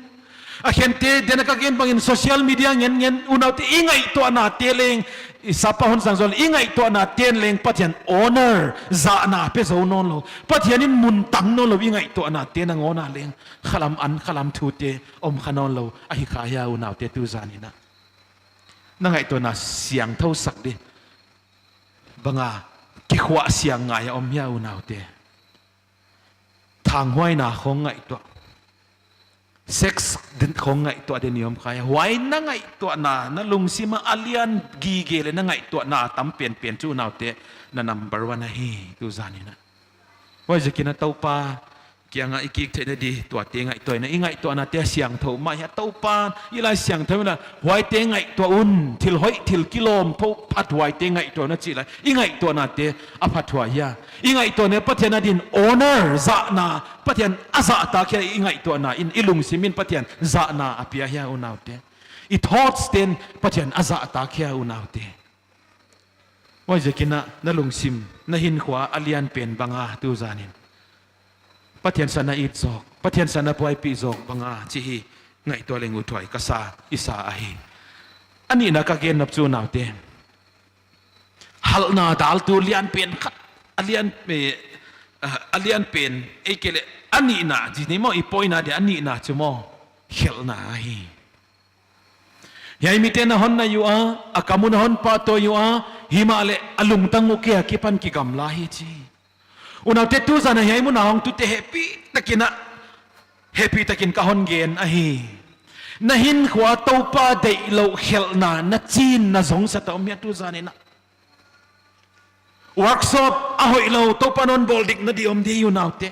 A khente den a ka gen bangin social media ngen ngen, unaute i ngaihtuahnate leng, i sap a hon sang zaw leh, i ngaihtuahnaten leng Pathian honor, zahna pe zou nawn lou. Pathian in mun tang nawn lou, i ngaihtuahnaten a ngawn a leng. Khalam an, khalam thute om kha nawn lou ahi kha hia unaute tu zan in a. Na ngaihtuahna siangthou sak di bang a kikhuah siang ngai a om hia unaute? Thanghuaina khong ngaihtuah, sex din khong ngaihtuah den i om kha hia? Huai na ngaihtuahna, na lungsim a a lian gige leh na ngaihtuahna a tam penpen chu unaute, na number one ahi tu zan in a. Huaiziakin a Toupa kianga i kik theihna di tuate ngaihtuah in a, i ngaihtuahnate a siangthou mah hia? Toupan i Laisiangthou in a, huaite ngaihtuah un, thil hoih, thil kilawm, phathuaite ngaihtuah un a chih lai. I ngaihtuahnate a phathuai hia? I ngaihtuahna Pathian a din honor, zahna, Pathian a zahtak hia? I ngaihtuahna in, i lungsim in Pathian zahna a pia hia unaute? I thoughts ten Pathian a zahtak hia unaute? Huaiziakin na lungsim, na hinkhua a lianpen bang a tuzanin Pathian san na it zawk, Pathian san na buaipih zawk bang a chih hi ngaihtuah leng uthuai ka sa, i sa ahi. A nihna ka gen nop chu unaute, halhna daltu lianpen khat, a lian, eh, ah, a lianpen, ei kei leh a nihna, chi ni maw, i poina dia a nihna chu maw, khelhna ahi. Hiai miten a hon nai ua, a kam un a hon pahtawi ua, himahleh a lungtang uh kei akipan kigamla hi chi. Unaute, tuzan a hiai mun a hong tute hehpihtakin a, hehpihtakin ka hon gen ahi. Na hinkhua Toupa deihlouh khelhna na chin na zong sa ta om hia tuzanin a? Workshop a hoihlou Toupa'n hon bawl dik na di om di unaute.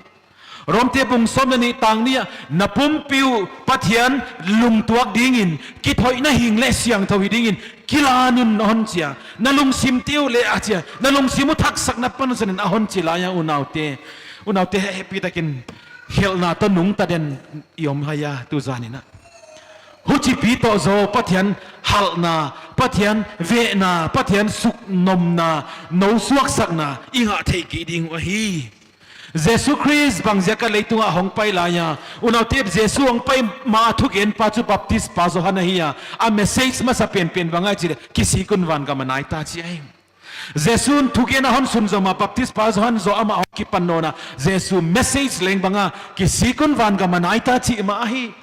Romte bung sawm leh nih tang nih ah, na pumpi uh Pathian lungtuak dingin, kithoihna hing leh siangthou hi dingin kilan un a hon chi a. Na lungsim te uh leh a chi a, na lungsim uh thaksak na pansan in a hon chi lai a unaute. Unaute, hehpihtakin khelhna toh nungta den i om hia tuzanin a? Huchipi toh zaw Pathian halhna, Pathian vehna, Pathian suknomna, nou suaksakna i ngah thei kei ding uh ahi. Jesu Khrist bangziak a leitung a hong pai lai a? Unaute, Jesu hong pai ma thugenpa chu Baptistpa Johan ahi a. A message masa penpen bang ahia chih leh, kisik un vangam a nai ta chi ahi. Jesu'n thugen a hon sunzom a, Baptistpa Johan zoh amah hong kipan nawn a, Jesu message leng bang a, kisik un vangam a nai ta chih mah ahi.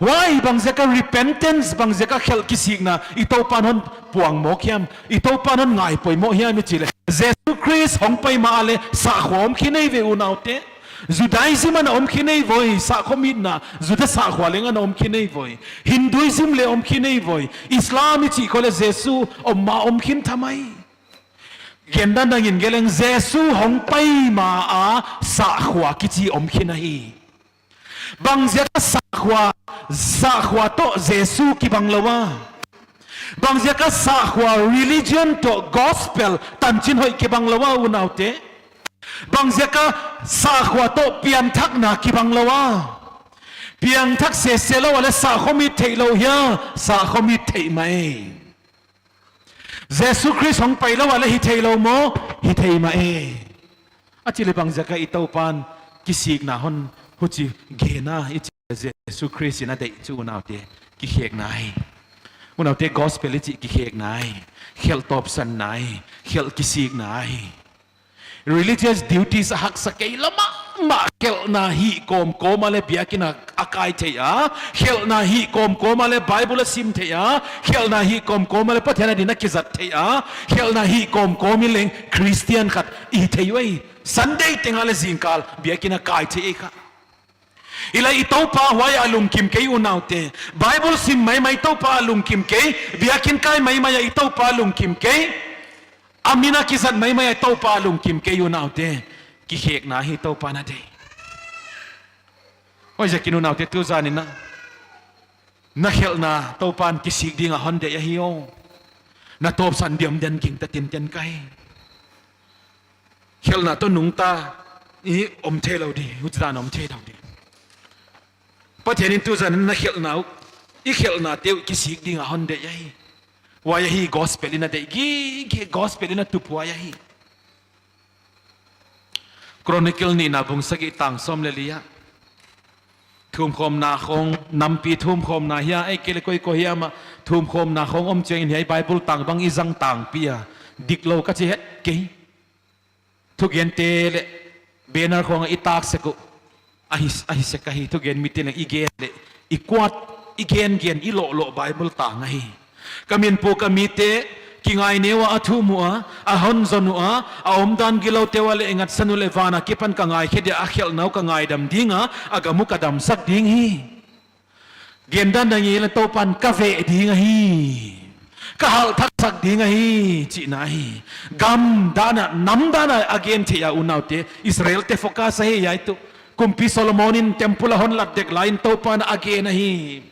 Huai bangziak a repentance, bangziak a khelh kisikna i Toupa'n hon puang mawk hiam, i Toupa'n hon ngai poimoh hiam i chih leh, Jesu Khrist hong pai ma leh sahkhua om khin ei ve unaute. Judaism ana om khin ei voi, sahkhua mitna, Juda sahkhua leng ana om khin ei voi. Hinduism leh om khin ei voi. Islam i chih khong leh Jesu om ma om khin thamai. Gendan dangin gen leng, Jesu hong pai ma a sahkhua kichi om khin ahi. Bangziak a sahkhua, sahkhua toh Jesu kibang lou a? Bangziak a sahkhua religion toh gospel tanchin hoih kibang lou a unaute? Bangziak a sahkhua toh piangthakna kibang lou a? Piangthak sese lou a leh sahkhua mit theih lou hia? Sahkhua mit theih mai. Jesu Khrist hong pai lou a leh hi theilou maw? Hi thei mah e. A chih leh bangziak a i Toupa'n kisikna hon huchi gen a i chih leh Jesu Khrist in a deih chu unaute, kikhekna ahi. Unaute, gospel i chih kikhekna ahi. Khelh tawpsanna ahi. Khelh kisikna ahi. Religious duties a haksa kei lou mahmah, khelhna hih kawmkawm a leh biakin a, a kai thei a, khelhna hih kawmkawm a leh Bible a sim thei a, khelhna hih kawmkawm a leh Pathian adin a kizat thei a, khelhna hih kawmkawm in leng Christian khat i thei uai. Sunday teng a leh zingkal biakin a kai thei ei kha. Hilai i Toupa huai a lungkim kei unaute. Bible sim maimai Toupa a lungkim kei. Biakin kai maimai a i Toupa a lungkim kei. A min a kizat maimai a i Toupa a lungkim kei unaute. Kikhekna hi Toupa'n a deih. Huaiziakin unaute, tuzanin a, na khelhna Toupa'n kisik ding a hon deih ahi aw. Na tawpsan diam den gingta tinten ka hi. Khelhna toh nungta i om theilou di, huchidan om theilou di. Pathian in tuzanin na khelhna uh, i khelhnate uh kisik ding a hon deih ahi. Huai ahi gospel in a deih gige, gospel in a tuphuai ahi. Chronicle nihna bung sagih tang sawm leh li ah, thumkhawmna khong, nampi thumkhawmna hia, ei kei leh koikoi hiam a, thumkhawmna khong om chiangin hiai Bible tang bang i zang tangpi a, diklou ka chi het kei. Thugente leh banner khong a i tak sek uh, ahi, ahi sek ahi, thugen mite leng i gen leh i quote, i gengen, i lohloh Bible tang ahi. Ka min pu ka mite, kingaineu a a thum ua, a hon zon ua, a omdan giloute ua leh ngatsan uh leh van akipan ka ngaikhe dia, a khelhna uh ka ngaidam ding a, a gam uh ka damsak ding hi. Gendan dangin leh Toupa'n ka veh ding ahi, ka halh thaksak ding ahi chihna hi. Gam dan a, nam dan a a gen thei a unaute, Israelte focus ahi hiai tuh. Kumpi Solomon in temple a hon lat dek lai in Toupa'n a gen ahi.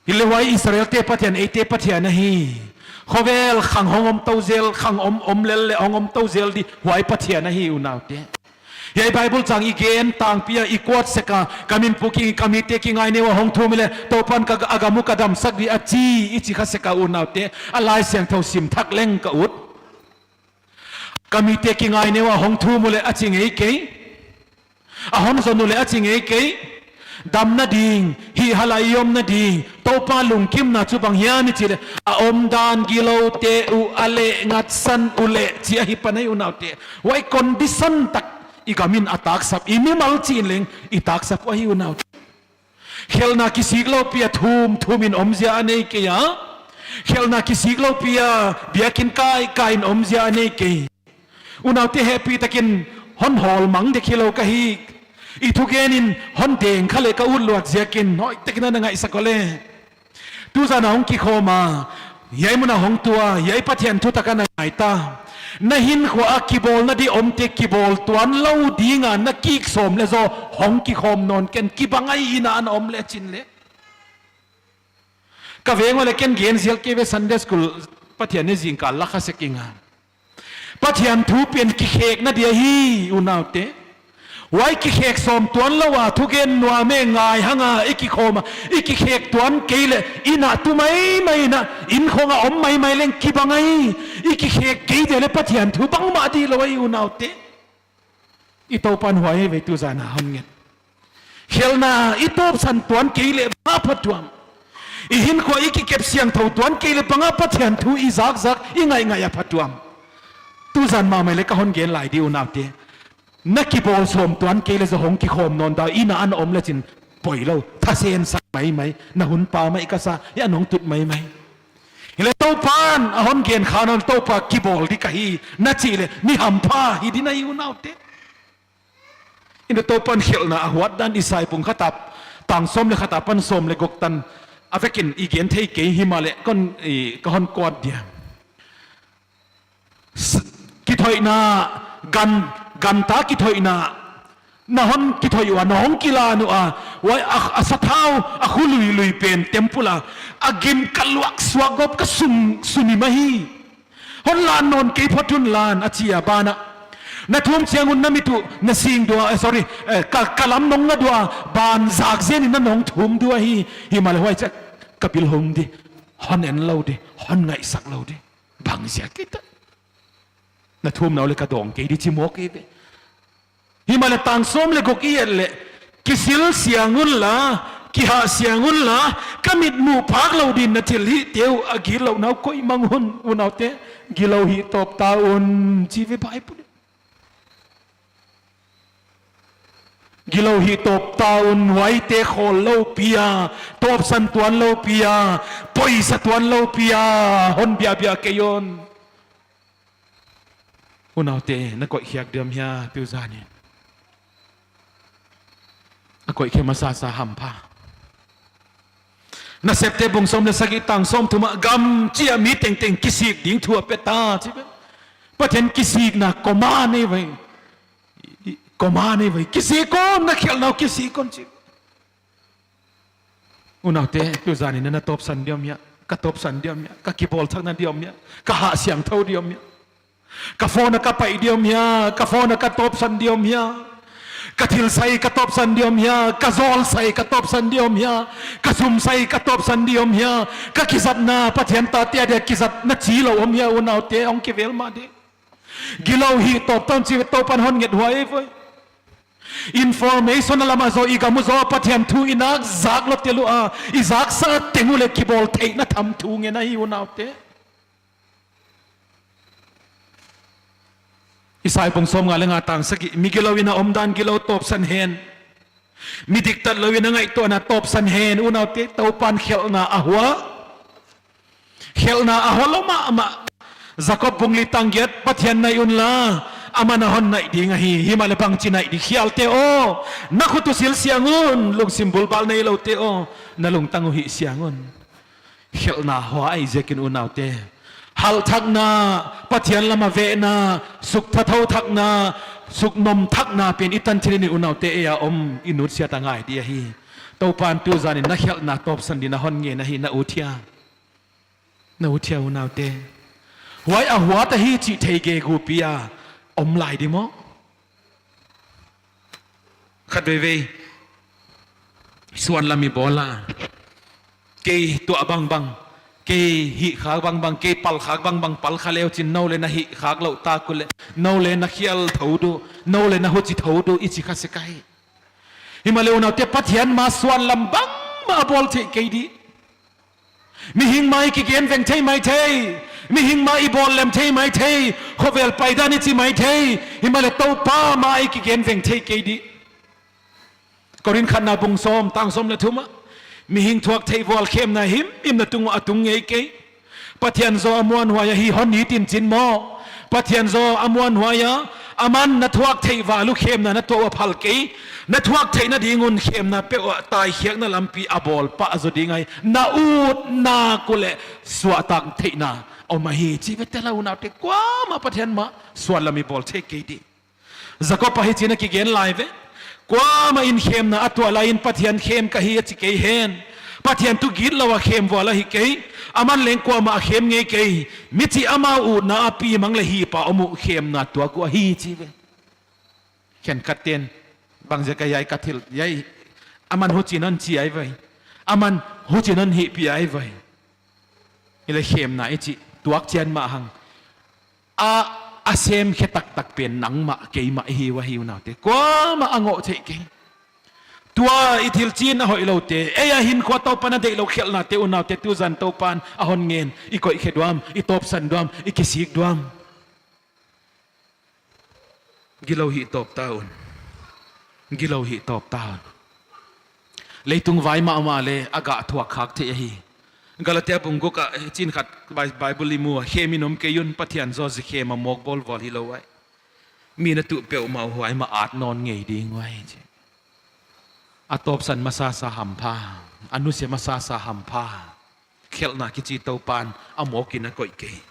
Hileh huai Israelte Pathian, eite Pathian ahi. Khovel khang hong om tou zel, khang om, om lel leh hong om tou zel di, huai Pathian ahi unaute. Hiai Bible chang i gen tangpi a i quote sek a, ka min pu ki, ka mite kingaineu a hong thum leh, Toupan ka, a gam uh ka damsak di a chi, i chi kha sek a unaute, a Laisiangthou sim thak leng ka ut. Ka mite kingaineu a hong thum uleh a chi ngei kei. A hon zon uleh a chi ngei kei. Damna ding, hih hala i omna ding, Toupa lungkimna chu bang hiam i chih leh, a omdan giloute uh a lehngatsan uleh, chi ahi pan ahi unaute. Huai condition tak i gam in a taksap, i mimal chih in leng i taksap uh ahi unaute. Khelhna kisik lou pi a thum thum in omzia a nei kei a. Khelhna kisik lou pi a biakinn kai kai in omzia a nei kei. Unaute, hehpihtakin hon hawlmang dek hilou ka hi. I thugen in hon deng kha leh ka ut luat ziakin hoihtakin na ngaihsak uleh. Tuzan a hong kikhawm a, hiai mun a hong tu a, hiai Pathian thutak a na ngai ta. Na hinkhua a kibawlna di omte kibawl tuan lou ding a na kik sawm leh zaw hong kikhawm nawn ken, kibang ahi, inn a na om leh chin leh. Ka veng uleh ken gen zel kei ve, Sunday school Pathian ni zingkal la kha sek ing a. Pathian thu pen kikhekna di ahi unaute. Huai kikhek sawm tuan lou a thugen nuam e ngai hang a i kikhawm a, i kikhek tuan kei leh inn a tu maimai in a, inn khong a om maimai leng kibang ahi. I kikhek kei di leh Pathian thu bangmah di lou ahi unaute. I Toupan huai ve tuzan a hon nget. Khelhna i tawpsan tuan kei leh bang a phatuam. I hinkhua i kikep siangthou tuan kei leh bang a Pathian thu i zakzak, i ngaihngaih a phatuam. Tuzan mahmah leh ka hon gen lai di unaute. Na kibawl sawm tuan kei leh zaw hong kikhawm nawn di a, inn a na om leh chin poi lou, thasen sak maimai, na hun pa mai ka sa, hiai a nong tut maimai. Hileh Toupan a hon gen kha nawn, Toupa kibawl di ka hi, na chih leh mi hampha hi di na hi unaute. Ina Toupan khelhna a huat dan Isai bung khat a, tang sawm leh khat apan sawm leh guk tan a vekin i gen thei kei himahleh kon, i, ka hon quote dia. S-, kithoihna, gan, ganta kithoihna, na hon kithoih ua, na hon kilan ua, huai a, a sathau, a khu luilui pen temple a, a gim ka luak suak gawp ka sum, sum i mah hi. Hon lan nawn kei phot un lan, a chi a ban ah. Na thum chiang un na mit uh, na sing di ua, eh, sorry, eh, ka, ka lam nong nga di ua, ban zak zen in na nong thum di ua hi, himahleh huai chiah ka bil hong di, hon en lou di, hon ngaihsak lou di. Bang ziak hita. Na thumna uleh ka dawng kei di chi mawk hi ve. Himahleh tang sawm leh guk i et leh, kisil siang unla, kihah siang unla, ka mit muh phak lou din na thilhihte uh a gilou nau koih mang un, unaute, gilou hih tawp ta un, chi ve Bible. Gilou hih tawp ta un, huaite khawl lou pi a, tawpsan tuan lou pi a, poisa tuan lou pi a, hon biabia kei un. Unaute, na koih khiak diam hia, tuzan in. A koih khe masasa hampha. Nasepte bung sawm leh sagih tang sawm thum ah gam chia mi tengteng kisik ding thu a pe ta, chi ve. Pathian kisikna koma nei vai. Koma nei vai. Kisik kon, na khelhna uh kisik kon chi. Unaute, tuzan in na tawpsan diam hia, ka tawpsan diam hia, ka kibawl thakna diam hia, ka hah siangthou diam hia. Ka phone a ka pai diam hia, ka phone a ka tawpsan diam hia. Ka thil sai ka tawpsan diam hia, ka zawl sai ka tawpsan diam hia. Ka sum sai ka tawpsan diam hia. Ka kizatna, Pathian tate adia kizatna chilou om hia, unaute, hong kivel mah di. Gilou hih tawp ta un chi ve, Toupan hon nget huai voi. Information a lam ah zaw, i gam uh zaw, Pathian thu i nak zak lou tel ua, i zaksa teng uleh kibawl theihna tham thu ngen ahi, unaute. Isai bung sawmnga leh nga tang sagih, mi gilou in a omdan gilou tawpsan hen. Mi diktat lou in a ngaihtuahna tawpsan hen, unaute, Toupan khelhna a hua. Khelhna a hua lou mahmah. Jakob bung li tang giat, Pathian naih unla, aman a hon naih ding ahi, himahleh bangchi naih di khialte aw. Na khut uh sil siang un, lungsim bulbal neiloute aw. Na lungtang uh hih siang un. Khelhna hua ahih ziakin unaute. Halhthakna, Pathian lam a vehna, sukthatouthakna, suknomthakna pen i tan thil in unaute ei a om i nutsiat a ngai di ahi. Toupan tuzan in na khelhna tawpsan din a hon ngen ahi, na ut hia. Na ut hia unaute. Huai a huat ahi chih thei gegu pi a om lai di maw. Khatveivei suan lam i bawl a, kei tuah bangbang, kei hih khak bangbang, kei pal khak bangbang pal kha leu chin, nou leh na hih khak louh tak uleh, nou leh na khial thou di uh, nou leh na huchi thou di uh i chi kha sek ahi. Himahleh unaute, Pathian mah suan lam bangmah a bawl theih kei di. Mihing mah i kigen veng thei maithei, mihing mah i bawl lem thei maithei, khovel paidan i chi maithei, himahleh Toupa mah i kigen veng thei kei di. Korinth khatna bung sawm, tang sawm leh thum ah, mihing thuak theih vual khemna himhim na tung uah a tung ngei kei. Pathian zaw a muanhuai a hi hon it in chin maw. Pathian zaw a muanhuai a, aman na thuak theih val uh khemna na tuah uah phal kei. Na thuak theihna ding un khemna peuh uah taikhiakna lampi a bawl pah zaw ding ahi. Na utna uh leh suahtak theihna om ahi chi ve. Tel a unaute, kuamah Pathian mah suan lam i bawl theih kei di. Jakob ahi chi'n a kigen lai ve. Kuamah in khemna a tuah lai in Pathian khem ka hi a chi kei hen. Pathian tuh gitlou a khem vual ahi kei. Aman leng kuamah a khem ngei kei. Michih amau utna a pi mang leh hih pah om uh khemna tuak uh ahi chi ve. Khenkhat ten, bangziak a hiai ka thil, hiai, aman huchi'n hon chi ahi ve. Aman huchi'n hon hihpih ahi ve. Hileh khemna i chih tuak chian mah hang. A, a sem khe taktak pen nangmah keimah i hi uh ahi unaute. Kuamah a ngoh theih kei. Tua i thil chin a hoihlou te, ei a hinkhua Toupa'n a deihlouh khelhnate unaute tuzan Toupa'n a hon ngen, i koih khe diam, i tawpsan diam, i kisik diam. Gilou hih tawp ta un. Gilou hih tawp ta un. Leitung vai mahmah leh a gah thuak khak theih ahi. Galatia bung guk ah, eh, chin khat Bi-, Bible i mu a, khem in om kei un, Pathian zaw zi khem a mawk bawl vual hilou ai. Mi na tuh peuhmah uh huai mah at nawn ngei ding uh ai chi. A tawpsan masasa hampha, a nusia masasa hampha. Khelhna kichi Toupa'n a mawk in a koih kei.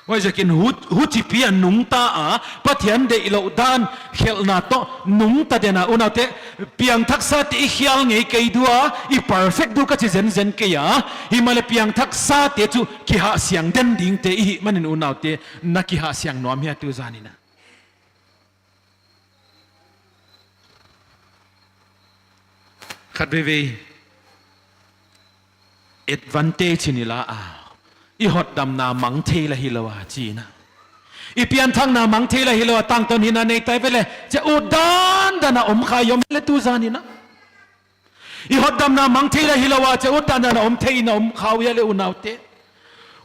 Huaiziakin hu-, huchipi a nungta a, Pathian deihlouh dan khelhna toh nungta den a unaute, piangthaksate i khial ngei kei di ua, i perfect di uh ka chi zenzen kei a, himahleh piangthaksate chu kihahsiang den dingte i hih manin unaute, na kihahsiang nuam hia tuzan in a. Khatveivei advantage in i la a, i hotdamna mang thei la hilou a chi in a. I pianthakna mang thei la hilou a, tangtawn hinna nei ta ve leh, chia ut dandan a om kha i om leh tuzan in a. I hotdamna mang thei la hilou a, chia ut dandan a om thei in a om kha uh hia leh unaute.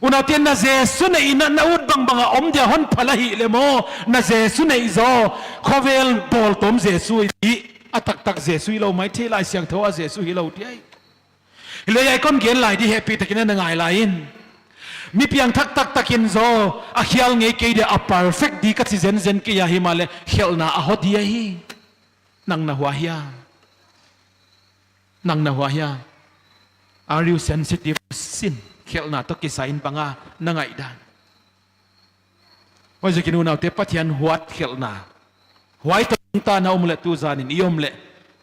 Unaute, na Jesu neih in a na ut bangbang a om dia hon phal ahihleh maw, na Jesu neih zaw, khovel bawltawm Jesu i, a taktak Jesu hilou maithei, Laisiangthou a Jesu hilou di ai. Hileh hiai kon gen lai di hehpihtakin na ngai lai in. Mi piangthak taktak in zaw, a khial ngei kei dia a perfect di ka chi zenzen kei a himahleh khelhna a hot di ahi. Nang na hua hia? Nang na hua hia? Are you sensitive to sin? Khelhna toh kisai in bang a na ngaihdan. Huaiziakin unaute Pathian huat khelhna. Huai toh nungta na om leh tuzan in i om leh.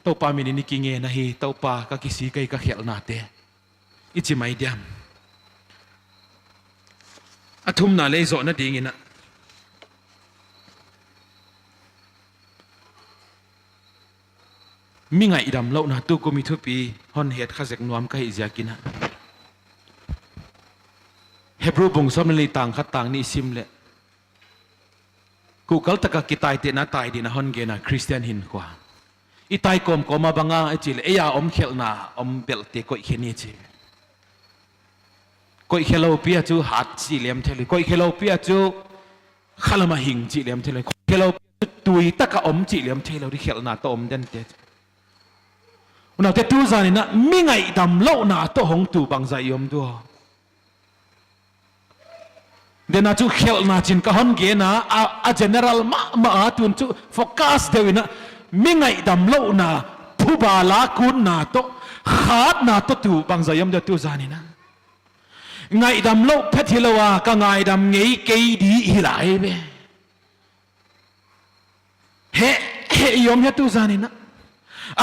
Toupa min in i kingen ahi, Toupa ka kisik ahi ka khelhnate. I chi mai diam. A thumna leh i zohna ding in a. Mi ngaihdamlouhna tukum i thupi hon het kha zek nuam ka hih ziakin a. Hebru bung sawm leh li tang khat tang nih sim leh. Kuhkal taka kitaitehna tai ding a hon gen a Christian hinkhua. I tai kawmkawm a bang a i chih leh ei a om khelhna om belte koih khe ni chi. Koih khelou pi a chu hat chih lem thei lou. Koih khelou pi a chu khalam a hing chih lem thei lou. Koih khelou pi a chu tui taka om chih lem thei lou di khelhna toh om dente. Unaute tuzan in a mi ngaihdamlouhna toh hong tu bangzah i om di ua. Dena chu khelhna chin ka hon gen a, a, a general mahmah a tun chu focus deuh in a mi ngaihdamlouhna phuba la kunna toh, khatna toh tu bangzah i om di ua tuzan in a. Ngaihdamlouh phet hilou a, ka ngaidam ngei kei di hi lai ve. Heh, heh i om hia tuzan in a.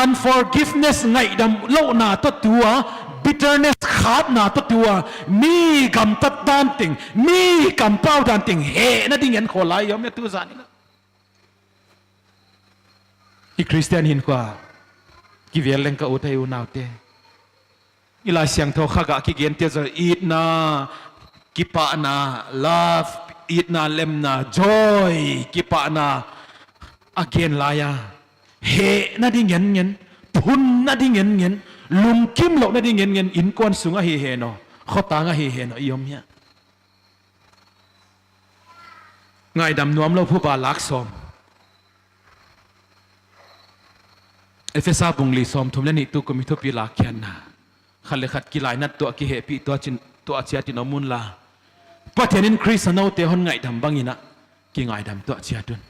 Unforgiveness ngaihdamlouhna toh tu a, bitterness khatna toh tu a, mi gamtat dan teng, mi kampau dan teng, hehna ding en khol lai i om hia tuzan in a. I Christian hinkhua kivel leng ka ut ahi unaute. I Laisiangthou kha gah kigen te zaw, itna, kipahna, love, itna, lemna, joy, kipahna, a gen lai a. Hehna di ngen ngen, phunna di ngen ngen, lungkimlouhna di ngen ngen, innkuan sung ahi hen aw, khotang ahi hen aw, i om hia? Ngaihdam nuamlou phuba lak sawm. Efesa bung li sawmthum leh nih tu kum i thupi lakkhiatna. Khat leh khat kilainat tuah, kihehpih tuah chiat in om unla, Pathian in Khrist a noute hon ngaihdam bangin a kingaihdam tuah chiat un.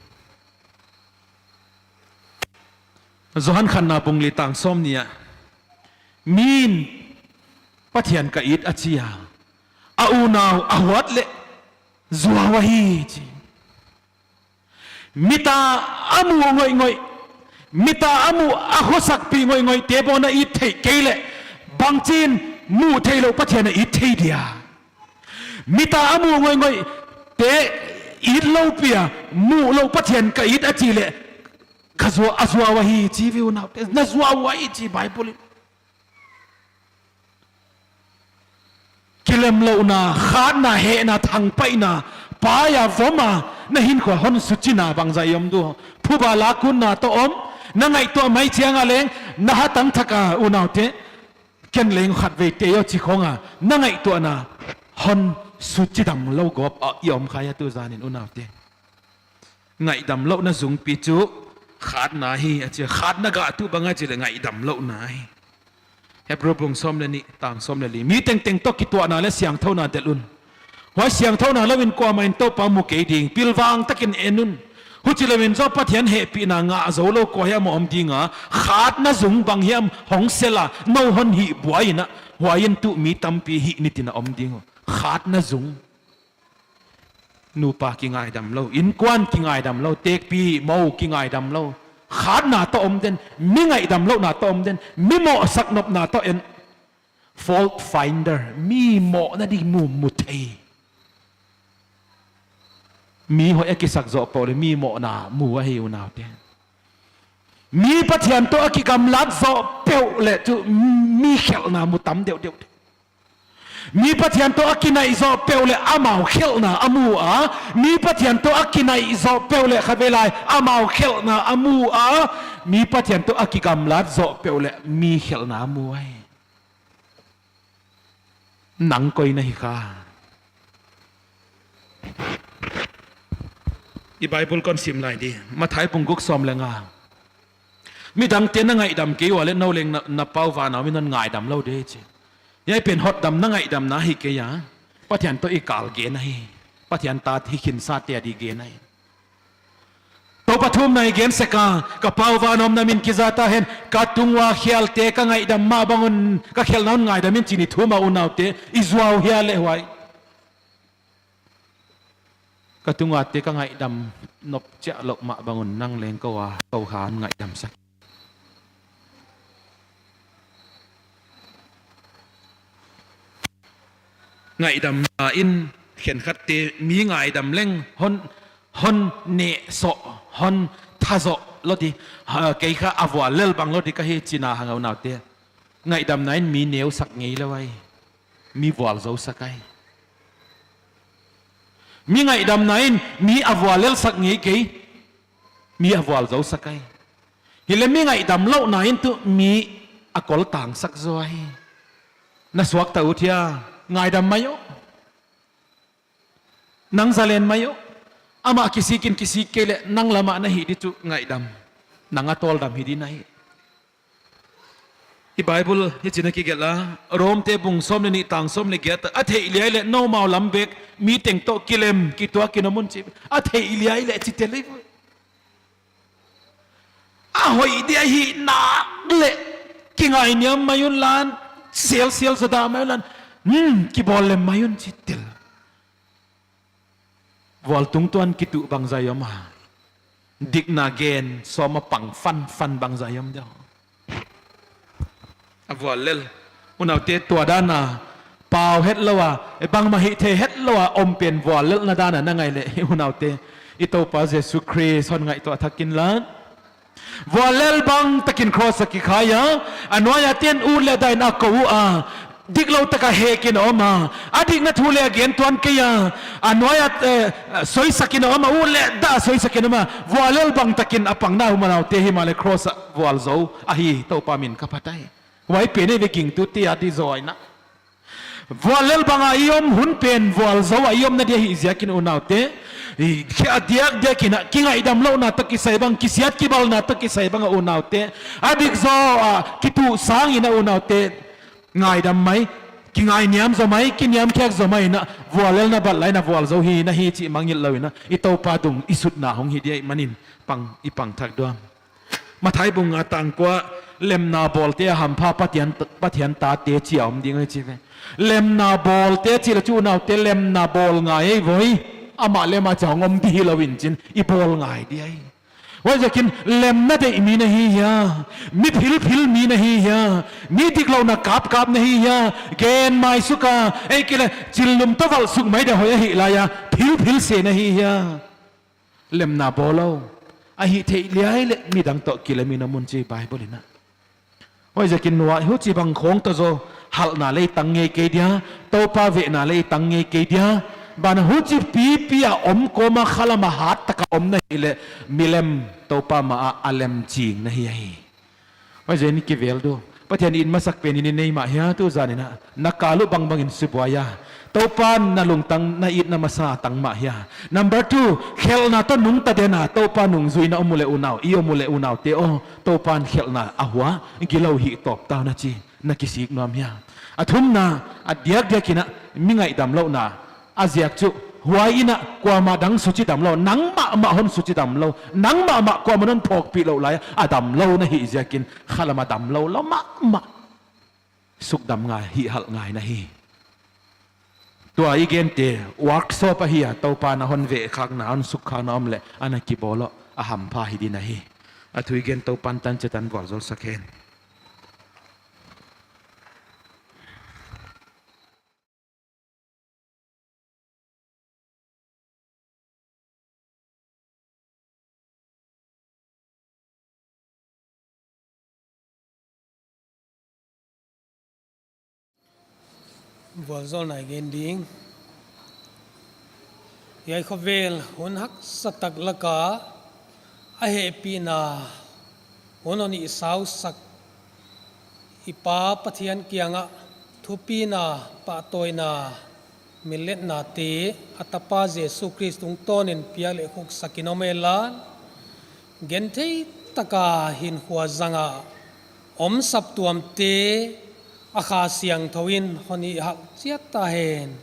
Johan khatna bung li tang sawmnih ah, mi'n Pathian ka it a chi a, a unau a huat leh zuau ahi chi. Mit a a muh ngoihngoih, mit a a muh a khosakpih ngoihngoih te bang a it theih kei leh, bangchin muh theihlouh Pathian a it thei dia? Mit a a muh ngoihngoih te it lou pi a, muh louh Pathian ka it a chi leh, ka zuau, a zuau ahi chi ve unaute, na zuau ahi chi Bible in. Kilemlouhna, khatna, hehna, thangpaihna, pai a vom a, na hinkhua hon suchihna bangzah i om diu? Phuba lak utna toh om, na ngaihtuah mai chiang a leng, na hatang thak a unaute, ken leng khatvei tei aw chi khong a, na ngaihtuahna hon suchih damlou gawp a i om kha hia tuzan in unaute? Ngaihdamlouhna zungpi chu khatna hi a chi, khatna gah tuh bang a chi leh ngaihdamlouhna hi. Hebru bung sawm leh nih tang sawm leh li. Mi tengteng toh kituahna leh siangthouna delh un. Huai siangthouna lou in kuamah in Toupa mu kei ding, pilvang takin en un. Huchilou in zaw Pathian hehpihna ngah zoulou kuahiam a om ding a, khatna zung bang hiam hong sel a, nou hon hih buai in a, huai in tuh mi tampi hih nitin a om ding uh. Khatna zung. Nupa kingaihdamlou, innkuan kingaihdamlou, tekpi mou kingaihdamlou. Khatna toh om den, mi ngaihdamlouhna toh om den, mi mohsak nopna toh en. Fault finder, mi mohna di mu, mu thei. Mi hoih a kisak zoh peuh leh mi mohna mu ahi unaute. Mi Pathian toh a kigamlat zoh peuh leh chu mi khelhna mu tam deuhdeuh. Mi Pathian toh a kinaih zoh peuh leh amau khelhna a mu a, mi Pathian toh a kinaih zoh peuh leh khatvei lai amau khelhna a mu a, mi Pathian toh a kigamlat zoh peuh leh mi khelhna a mu ahi. Nang koi na hi kha? I Bible kon sim lai di. Matthai bung guk sawm leh nga. Midangte na ngaihdam kei ua leh nou leng na, na Pa uva van a om in hon ngaihdamlou di chi. Hiai pen hotdamna ngaihdamna hi kei a, Pathian toh i kal gen ahi. Pathian ta hi khinsate a di gen ahi. Toupa thumna i gen sek a, ka Pa uva van a om na min kiza ta hen, ka tung ua khialte ka ngaihdam mah bang un, ka khelhna un ngaihdam in chi ni thum a unaute, i zuau hia leh huai. Ka tung uate ka ngaihdam nop chiahlouh mah bang un nang leng kou a, kou kha ngaihdam sak. Ngaihdamna in khenkhatte mi ngaihdam leng hon, hon nehsoh, hon thazoh lou di, ha, kei kha a vuallel bang lou di ka hi chihna hang a unaute. Ngaihdamna in mi neusak ngeilou ahi. Mi vualzou sak ahi. Mi ngaihdamna in mi a vuallel sak ngei kei. Mi a vualzou sak ahi. Hileh mi ngaihdamlouhna in tuh mi a koltang sak zaw ahi. Na suakta ut hia? Ngaihdam mai aw. Nang zalen mai aw. Amah kisik in kisik kei leh nang lam ah na hih di chu ngaihdam. Nang a tawldam hi di na hi. I Bible hichi'n a kigelh a, Rom te bung sawm leh nih tang sawm leh giat ah, a theih liai leh noumau lam bek mi teng toh kilem kituak in om un chi. A theih liai leh chi tel hi. A hoih dia hih nak leh kingainiam mai un lan, sialsial zaw dah mai un lan, hmm, kibawl lem mai un chi tel. Vual tungtuan kituh bangzah i om a. Dikna gen sawm a pang fanfan bangzah i om dia. A vuallel. Unaute, tua dan a pau hetlou a, e, bangmah hih theih hetlou a om pen vuallelhna dan a na ngaih leh, unaute, i Toupa Jesu Khrist hon ngaihtuah thak inla. Vuallel bang takin cross a kikhai a, a nuai a te'n ut leh dah in a kou ua, diklou taka hehkin a om a, a dikna thu leh a gen tuan kei a, a nuai a, eh, soisakin a om a, ut leh dah soisakin a om a, vuallel bang takin a pangna uh, unaute, himahleh cross a vualzou ahi, Toupa min ka phat ahi. Huai pen ei ve gingtute a di zaw ahi na. Vuallel bang a i om hun pen vualzou a i omna di ahih ziakin unaute, i khe a diakdiakin a kingaihdamlouhna toh kisai bang, kisiat kibalna toh kisai bang a unaute, a dik zaw a kitu sangin a unaute, ngaidam mai, kingainiam zaw mai, kiniamkhiak zaw mai in a, vuallelna bat lai in a vualzou hi na hi chih mangngilh lou in a, i Toupa dung i sutna hong hi di ahihmanin pang, i pang thak diam. Matthai bung nga tang kua, lemna bawlte a hampha Pathian, Pathian tate chi a om ding ahi chi ve. Lemna bawlte chih leh chu unaute, lemna bawl ngai ei voi. Amah lem a cha hong om di hilou in chin, i bawl ngai di ahi. Huaiziakin lemna deih mi na hi hia, mi philphil mi na hi hia, mi diklouhna kapkap na hi hia, gen mai suk a, ei kei leh chillum toh valh suk mai dia hoih ahih lai a, philphil se na hi hia. Lemna bawl lou, a hihtheih liai leh midang toh kilem in a mun chi Bible in a. Huaiziakin nuai, huchibang khawng toh zaw halhna leh i tang ngei kei dia, Toupa vehna leh i tang ngei kei dia. Banah huchi pipi a om kawm a khalam a hat taka om na hih leh, milem Toupa mah a a lem ching na hi ahi. Huaiziakin kivel diu. Pathian it masak pen in i nei mah hia tu zan in a. Na kal uh bangbang in sibuai a. Toupa'n na lungtang, na itna masa tang mah hia. Number two, khelhna toh nungta den a, Toupa nungzui na om uleh unau, i om uleh unaute aw, Toupa'n khelhna a hua, gilou hih tawp ta un a chi, na kisik nuam hia. A thumna, a diakdiakin a, mi ngaihdamlouhna, a ziak chu, huai in a kuamah dang suchidam lou, nang mahmah hon suchidam lou, nang mahmah kuamah'n hon phawkpih louh lai a, a damlou na hih ziakin, khalam a damlou lou mahmah. Sukdam ngai, hihhalh ngai na hi. Tua i gente, workshop ahi a, Toupa'n a hon veh khakna, hon suk khakna om leh, ana kibawl lou, a hampha hi di na hi. A thu i gen Toupa'n tan chiat in vualzawl sak hen. Vualzawlna i gen ding. Hiai khovel hun haksa tak laka a hehpihna hun hon i sausak i Pa Pathian kiangah thupina, pahtawina, miletnate a Tapa Jesu Khrist tungtawnin piak leh khuksak in om hen la, genthei taka hinkhua zanga om saptuamte a Kha Siangthou in hon hihhalh chiat ta hen.